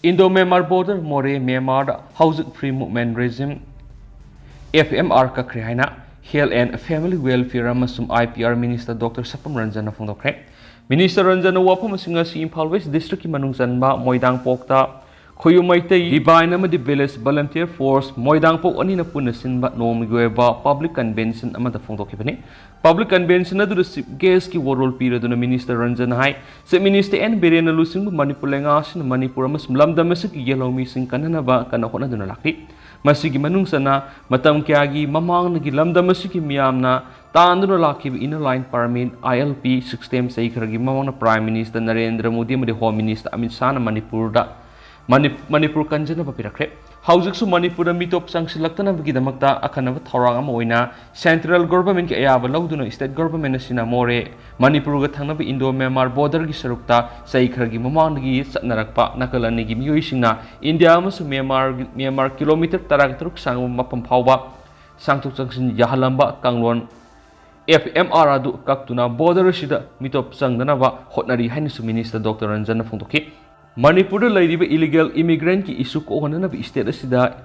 Indo Myanmar Border Moreh Myanmarꯗ ꯍꯧꯖꯤꯛ Free Movement Regime, F M R ꯀꯛꯈ꯭ꯔꯦ ꯍꯥꯏꯅ Health and Family Welfare ꯑꯃꯁꯨꯡ I P R minister doctor Sapam ꯔꯟꯖꯟꯅ ꯐꯣꯡꯗꯣꯛꯈ꯭ꯔꯦ꯫ ꯃꯤꯅꯤꯁꯇꯔ ꯔꯟꯖꯟꯅ ꯋꯥꯐꯝ ꯑꯁꯤꯡ ꯑꯁꯤ ꯏꯝꯐꯥꯜ ꯋꯦꯁ ꯗꯤꯁꯇ꯭ꯔꯤꯛꯀꯤ ꯃꯅꯨꯡ ꯆꯟꯕ ꯃꯣꯏꯗꯥꯡꯄꯣꯛꯇ ꯈꯣꯌꯨꯝ ꯃꯩꯇꯩ ꯗꯤꯚꯥꯏꯟ ꯑꯃꯗꯤ ꯚꯤꯂꯦꯖ ꯚꯣꯂꯨꯟꯇꯤꯌꯔ ꯐꯣꯔꯁ ꯃꯣꯏꯗꯥꯡꯄꯣꯛ ꯑꯅꯤꯅ ꯄꯨꯟꯅ ꯁꯤꯟꯕ ꯅꯣꯡꯃꯒꯤ ꯑꯣꯏꯕ ꯄꯕ꯭ꯂꯤꯛ ꯀꯟꯚꯦꯟꯁꯟ ꯑꯃꯗ ꯐꯣꯡꯗꯣꯛꯈꯤꯕꯅꯤ꯫ ꯄꯕ꯭ꯂꯤꯛ ꯀꯟꯚꯦꯟꯁꯟ ꯑꯗꯨꯗ ꯆꯤꯐ ꯒꯦꯁꯀꯤ ꯋꯥꯔꯣꯜ ꯄꯤꯔꯗꯨꯅ ꯃꯤꯅꯤꯁꯇꯔ ꯔꯟꯖꯟꯅ ꯍꯥꯏ, ꯆꯤꯐ ꯃꯤꯅꯤꯁꯇꯔ ꯑꯦꯟ ꯕꯤꯔꯦꯟꯅ ꯂꯨꯆꯤꯡꯕ ꯃꯅꯤꯄꯨꯔ ꯂꯩꯉꯥꯛ ꯑꯁꯤꯅ ꯃꯅꯤꯄꯨꯔ ꯑꯃꯁꯨꯡ ꯂꯝꯗꯝ ꯑꯁꯤꯒꯤ ꯌꯦꯜꯍꯧꯃꯤꯁꯤꯡ ꯀꯟꯅꯅꯕ ꯀꯟꯅ ꯍꯣꯠꯅꯗꯨꯅ ꯂꯥꯛꯂꯤ꯫ ꯃꯁꯤꯒꯤ ꯃꯅꯨꯡ ꯆꯟꯅ ꯃꯇꯝ ꯀꯌꯥꯒꯤ ꯃꯃꯥꯡꯗꯒꯤ ꯂꯝꯗꯝ ꯑꯁꯤꯒꯤ ꯃꯤꯌꯥꯝꯅ ꯇꯥꯟꯗꯨꯅ ꯂꯥꯛꯈꯤꯕ Inner Line Permit, I L P system ꯆꯍꯤ ꯈꯔꯒꯤ ꯃꯃꯥꯡꯗ ꯄ꯭ꯔꯥꯏꯝ ꯃꯤꯅꯤꯁꯇꯔ ꯅꯔꯦꯟꯗ꯭ꯔ ꯃꯣꯗꯤ ꯑꯃꯗꯤ ꯍꯣꯝ ꯃꯤꯅꯤꯁꯇꯔ ꯑꯃꯤꯠ ꯁꯥꯍꯅ ꯃꯅꯤꯄꯨꯔꯗ, ꯃꯅꯤ-, ꯃꯅꯤꯄꯨꯔ ꯀꯟꯖꯅꯕ ꯄꯤꯔꯛꯈ꯭ꯔꯦ꯫ ꯍꯧꯖꯤꯛꯁꯨ ꯃꯅꯤꯄꯨꯔꯗ ꯃꯤꯇꯣꯞ ꯆꯪꯁꯤꯜꯂꯛꯇꯅꯕꯒꯤꯗꯃꯛꯇ ꯑꯈꯟꯅꯕ ꯊꯧꯔꯥꯡ ꯑꯃ ꯑꯣꯏꯅ ꯁꯦꯟꯇ꯭ꯔꯦꯜ ꯒꯣꯚꯔꯟꯃꯦꯟꯠꯀꯤ ꯑꯌꯥꯕ ꯂꯧꯗꯨꯅ ꯁ꯭ꯇꯦꯠ ꯒꯣꯚꯔꯟꯃꯦꯟꯠ ꯑꯁꯤꯅ ꯃꯣꯔꯦ, ꯃꯅꯤꯄꯨꯔꯒ ꯊꯪꯅꯕ ꯏꯟꯗꯣ ꯃ꯭ꯌꯥꯟꯃꯥꯔ ꯕꯣꯔꯗꯔꯒꯤ ꯁꯔꯨꯛꯇ ꯆꯍꯤ ꯈꯔꯒꯤ ꯃꯃꯥꯡꯗꯒꯤ ꯆꯠꯅꯔꯛꯄ ꯅꯥꯀꯜ ꯑꯅꯤꯒꯤ ꯃꯤꯑꯣꯏꯁꯤꯡꯅ ꯏꯟꯗꯤꯌꯥ ꯑꯃꯁꯨꯡ ꯃ꯭ꯌꯥꯟꯃꯥꯔ, ꯃ꯭ꯌꯥꯟꯃꯥꯔ ꯀꯤꯂꯣꯃꯤꯇꯔ ꯇꯔꯥꯒ ꯇꯔꯨꯛ ꯁꯥꯡꯕ ꯃꯐꯝ ꯐꯥꯎꯕ ꯆꯪꯊꯣꯛ ꯆꯪꯁꯤꯟ ꯌꯥꯍꯜꯂꯝꯕ ꯀꯥꯡꯂꯣꯟ F M R ꯑꯗꯨ ꯀꯛꯇꯨꯅ ꯕꯣꯔꯗꯔ ꯑꯁꯤꯗ ꯃꯤꯇꯣꯞ ꯆꯪꯗꯅꯕ ꯍꯣꯠꯅꯔꯤ ꯍꯥꯏꯅꯁꯨ ꯃꯤꯅꯤꯁꯇꯔ ꯗꯣꯛꯇꯔ ꯔꯟꯖꯟꯅ ꯐꯣꯡꯗꯣꯛꯈꯤ꯫ ꯃꯅꯤꯄꯨꯔꯗ ꯂꯩꯔꯤꯕ ꯏꯂꯤꯒꯦꯜ ꯏꯃꯤꯒ꯭ꯔꯦꯟꯠꯀꯤ ꯏꯁꯨ ꯀꯣꯛꯍꯟꯅꯅꯕ ꯁ꯭ꯇꯦꯠ ꯑꯁꯤꯗ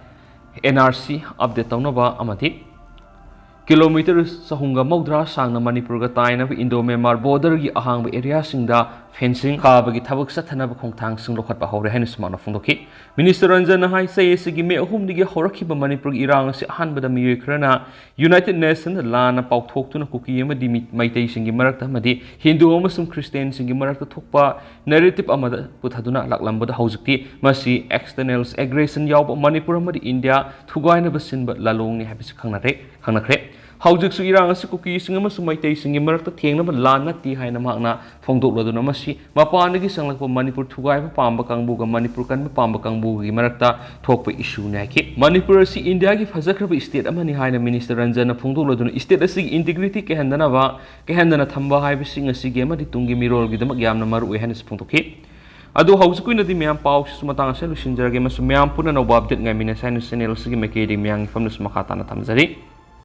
N R C ꯑꯞꯗꯦꯠ ꯇꯧꯅꯕ ꯑꯃꯗꯤ ꯀꯤꯂꯣꯃꯤꯇꯔ ꯆꯍꯨꯝꯒ ꯃꯧꯗ꯭ꯔꯥ ꯁꯥꯡꯅ ꯃꯅꯤꯄꯨꯔꯒ ꯇꯥꯏꯅꯕ ꯏꯟꯗꯣ ꯃ꯭ꯌꯥꯟꯃꯥꯔ ꯕꯣꯔꯗꯔꯒꯤ ꯑꯍꯥꯡꯕ ꯑꯦꯔꯤꯌꯥꯁꯤꯡꯗ ꯐꯦꯟꯁꯤꯡ ꯈꯥꯕꯒꯤ ꯊꯕꯛ ꯆꯠꯊꯅꯕ ꯈꯣꯡꯊꯥꯡꯁꯤꯡ ꯂꯧꯈꯠꯄ ꯍꯧꯔꯦ ꯍꯥꯏꯅꯁꯨ ꯃꯥꯅ ꯐꯣꯡꯗꯣꯛꯈꯤ꯫ ꯃꯤꯅꯤꯁꯇꯔ ꯔꯟꯖꯟꯅ ꯍꯥꯏ, ꯆꯍꯤ ꯑꯁꯤꯒꯤ ꯃꯦ ꯑꯍꯨꯝꯗꯒꯤ ꯍꯧꯔꯛꯈꯤꯕ ꯃꯅꯤꯄꯨꯔꯒꯤ ꯏꯔꯥꯡ ꯑꯁꯤ ꯑꯍꯥꯟꯕꯗ ꯃꯤꯑꯣꯏ ꯈꯔꯅ United Nations ꯂꯥꯟꯅ ꯄꯥꯎꯊꯣꯛꯇꯨꯅ ꯀꯨꯀꯤ ꯑꯃꯗꯤ ꯃꯤ-, ꯃꯩꯇꯩꯁꯤꯡꯒꯤ ꯃꯔꯛꯇ ꯑꯃꯗꯤ ꯍꯤꯟꯗꯨ ꯑꯃꯁꯨꯡ ꯈ꯭ꯔꯤꯁꯇꯤꯌꯥꯟꯁꯤꯡꯒꯤ ꯃꯔꯛꯇ ꯊꯣꯛꯄ narrative ꯑꯃꯗ ꯄꯨꯊꯗꯨꯅ ꯂꯥꯛꯂꯝꯕꯗ ꯍꯧꯖꯤꯛꯇꯤ ꯃꯁꯤ external aggression ꯌꯥꯎꯕ ꯃꯅꯤꯄꯨꯔ ꯑꯃꯗꯤ ꯏꯟꯗꯤꯌꯥ ꯊꯨꯒꯥꯏꯅꯕ ꯁꯤꯟꯕ ꯂꯥꯂꯣꯡꯅꯤ ꯍꯥꯏꯕꯁꯤ ꯈꯪꯅꯔꯦ, ꯈꯪꯅꯈ꯭ꯔꯦ꯫ ꯍꯧꯖꯤꯛꯁꯨ ꯏꯔꯥꯡ ꯑꯁꯤ ꯀꯨꯀꯤꯁꯤꯡ ꯑꯃꯁꯨꯡ ꯃꯩꯇꯩꯁꯤꯡꯒꯤ ꯃꯔꯛꯇ ꯊꯦꯡꯅꯕ ꯂꯥꯟ ꯅꯠꯇꯦ ꯍꯥꯏꯅ ꯃꯍꯥꯛꯅ ꯐꯣꯡꯗꯣꯛꯂꯗꯨꯅ, ꯃꯁꯤ ꯃꯄꯥꯟꯗꯒꯤ ꯆꯪꯂꯛꯄ ꯃꯅꯤꯄꯨꯔ ꯊꯨꯒꯥꯏꯕ ꯄꯥꯝꯕ ꯀꯥꯡꯕꯨꯒ ꯃꯅꯤꯄꯨꯔ ꯀꯟꯕ ꯄꯥꯝꯕ ꯀꯥꯡꯕꯨꯒꯤ ꯃꯔꯛꯇ ꯊꯣꯛꯄ ꯏꯁꯨꯅꯤ ꯍꯥꯏꯈꯤ꯫ ꯃꯅꯤꯄꯨꯔ ꯑꯁꯤ ꯏꯟꯗꯤꯌꯥꯒꯤ ꯐꯖꯈ꯭ꯔꯕ ꯏꯁꯇꯦꯠ ꯑꯃꯅꯤ ꯍꯥꯏꯅ ꯃꯤꯅꯤꯁꯇꯔ ꯔꯟꯖꯟꯅ ꯐꯣꯡꯗꯣꯛꯂꯗꯨꯅ, ꯏꯁꯇꯦꯠ ꯑꯁꯤꯒꯤ ꯏꯟꯇꯤꯒ꯭ꯔꯤꯇꯤ ꯀꯥꯏꯍꯟꯗꯅꯕ, ꯀꯥꯏꯍꯟꯗꯅ ꯊꯝꯕ ꯍꯥꯏꯕꯁꯤ ꯉꯁꯤꯒꯤ ꯑꯃꯗꯤ ꯇꯨꯡꯒꯤ ꯃꯤꯔꯣꯜꯒꯤꯗꯃꯛ ꯌꯥꯝꯅ ꯃꯔꯨ ꯑꯣꯏ ꯍꯥꯏꯅꯁꯨ ꯐꯣꯡꯗꯣꯛꯈꯤ꯫ ꯑꯗꯨ ꯍꯧꯖꯤꯛꯀꯤ ꯑꯣꯏꯅꯗꯤ ꯃꯌꯥꯝ ꯄꯥꯎꯁꯤꯁꯨ ꯃꯇꯥꯡ ꯑꯁꯤꯗ ꯂꯣꯏꯁꯤꯟꯖꯔꯒꯦ, ꯑꯃꯁꯨꯡ ꯃꯌꯥꯝ ꯄꯨꯟꯅ ꯑꯅꯧꯕ ꯑꯞꯗꯦꯠ ꯉꯥꯏꯃꯤꯟꯅꯁꯤ ꯍꯥꯏꯅ ꯆꯦꯅꯦꯜ ꯑꯁꯤꯒꯤ ꯃꯥꯏꯀꯩꯗꯒꯤ ꯃꯌꯥꯝꯒꯤ ꯐꯝꯅꯁꯨ ꯃꯈꯥ ꯇꯥꯅ ꯊꯝꯖꯔꯤ꯫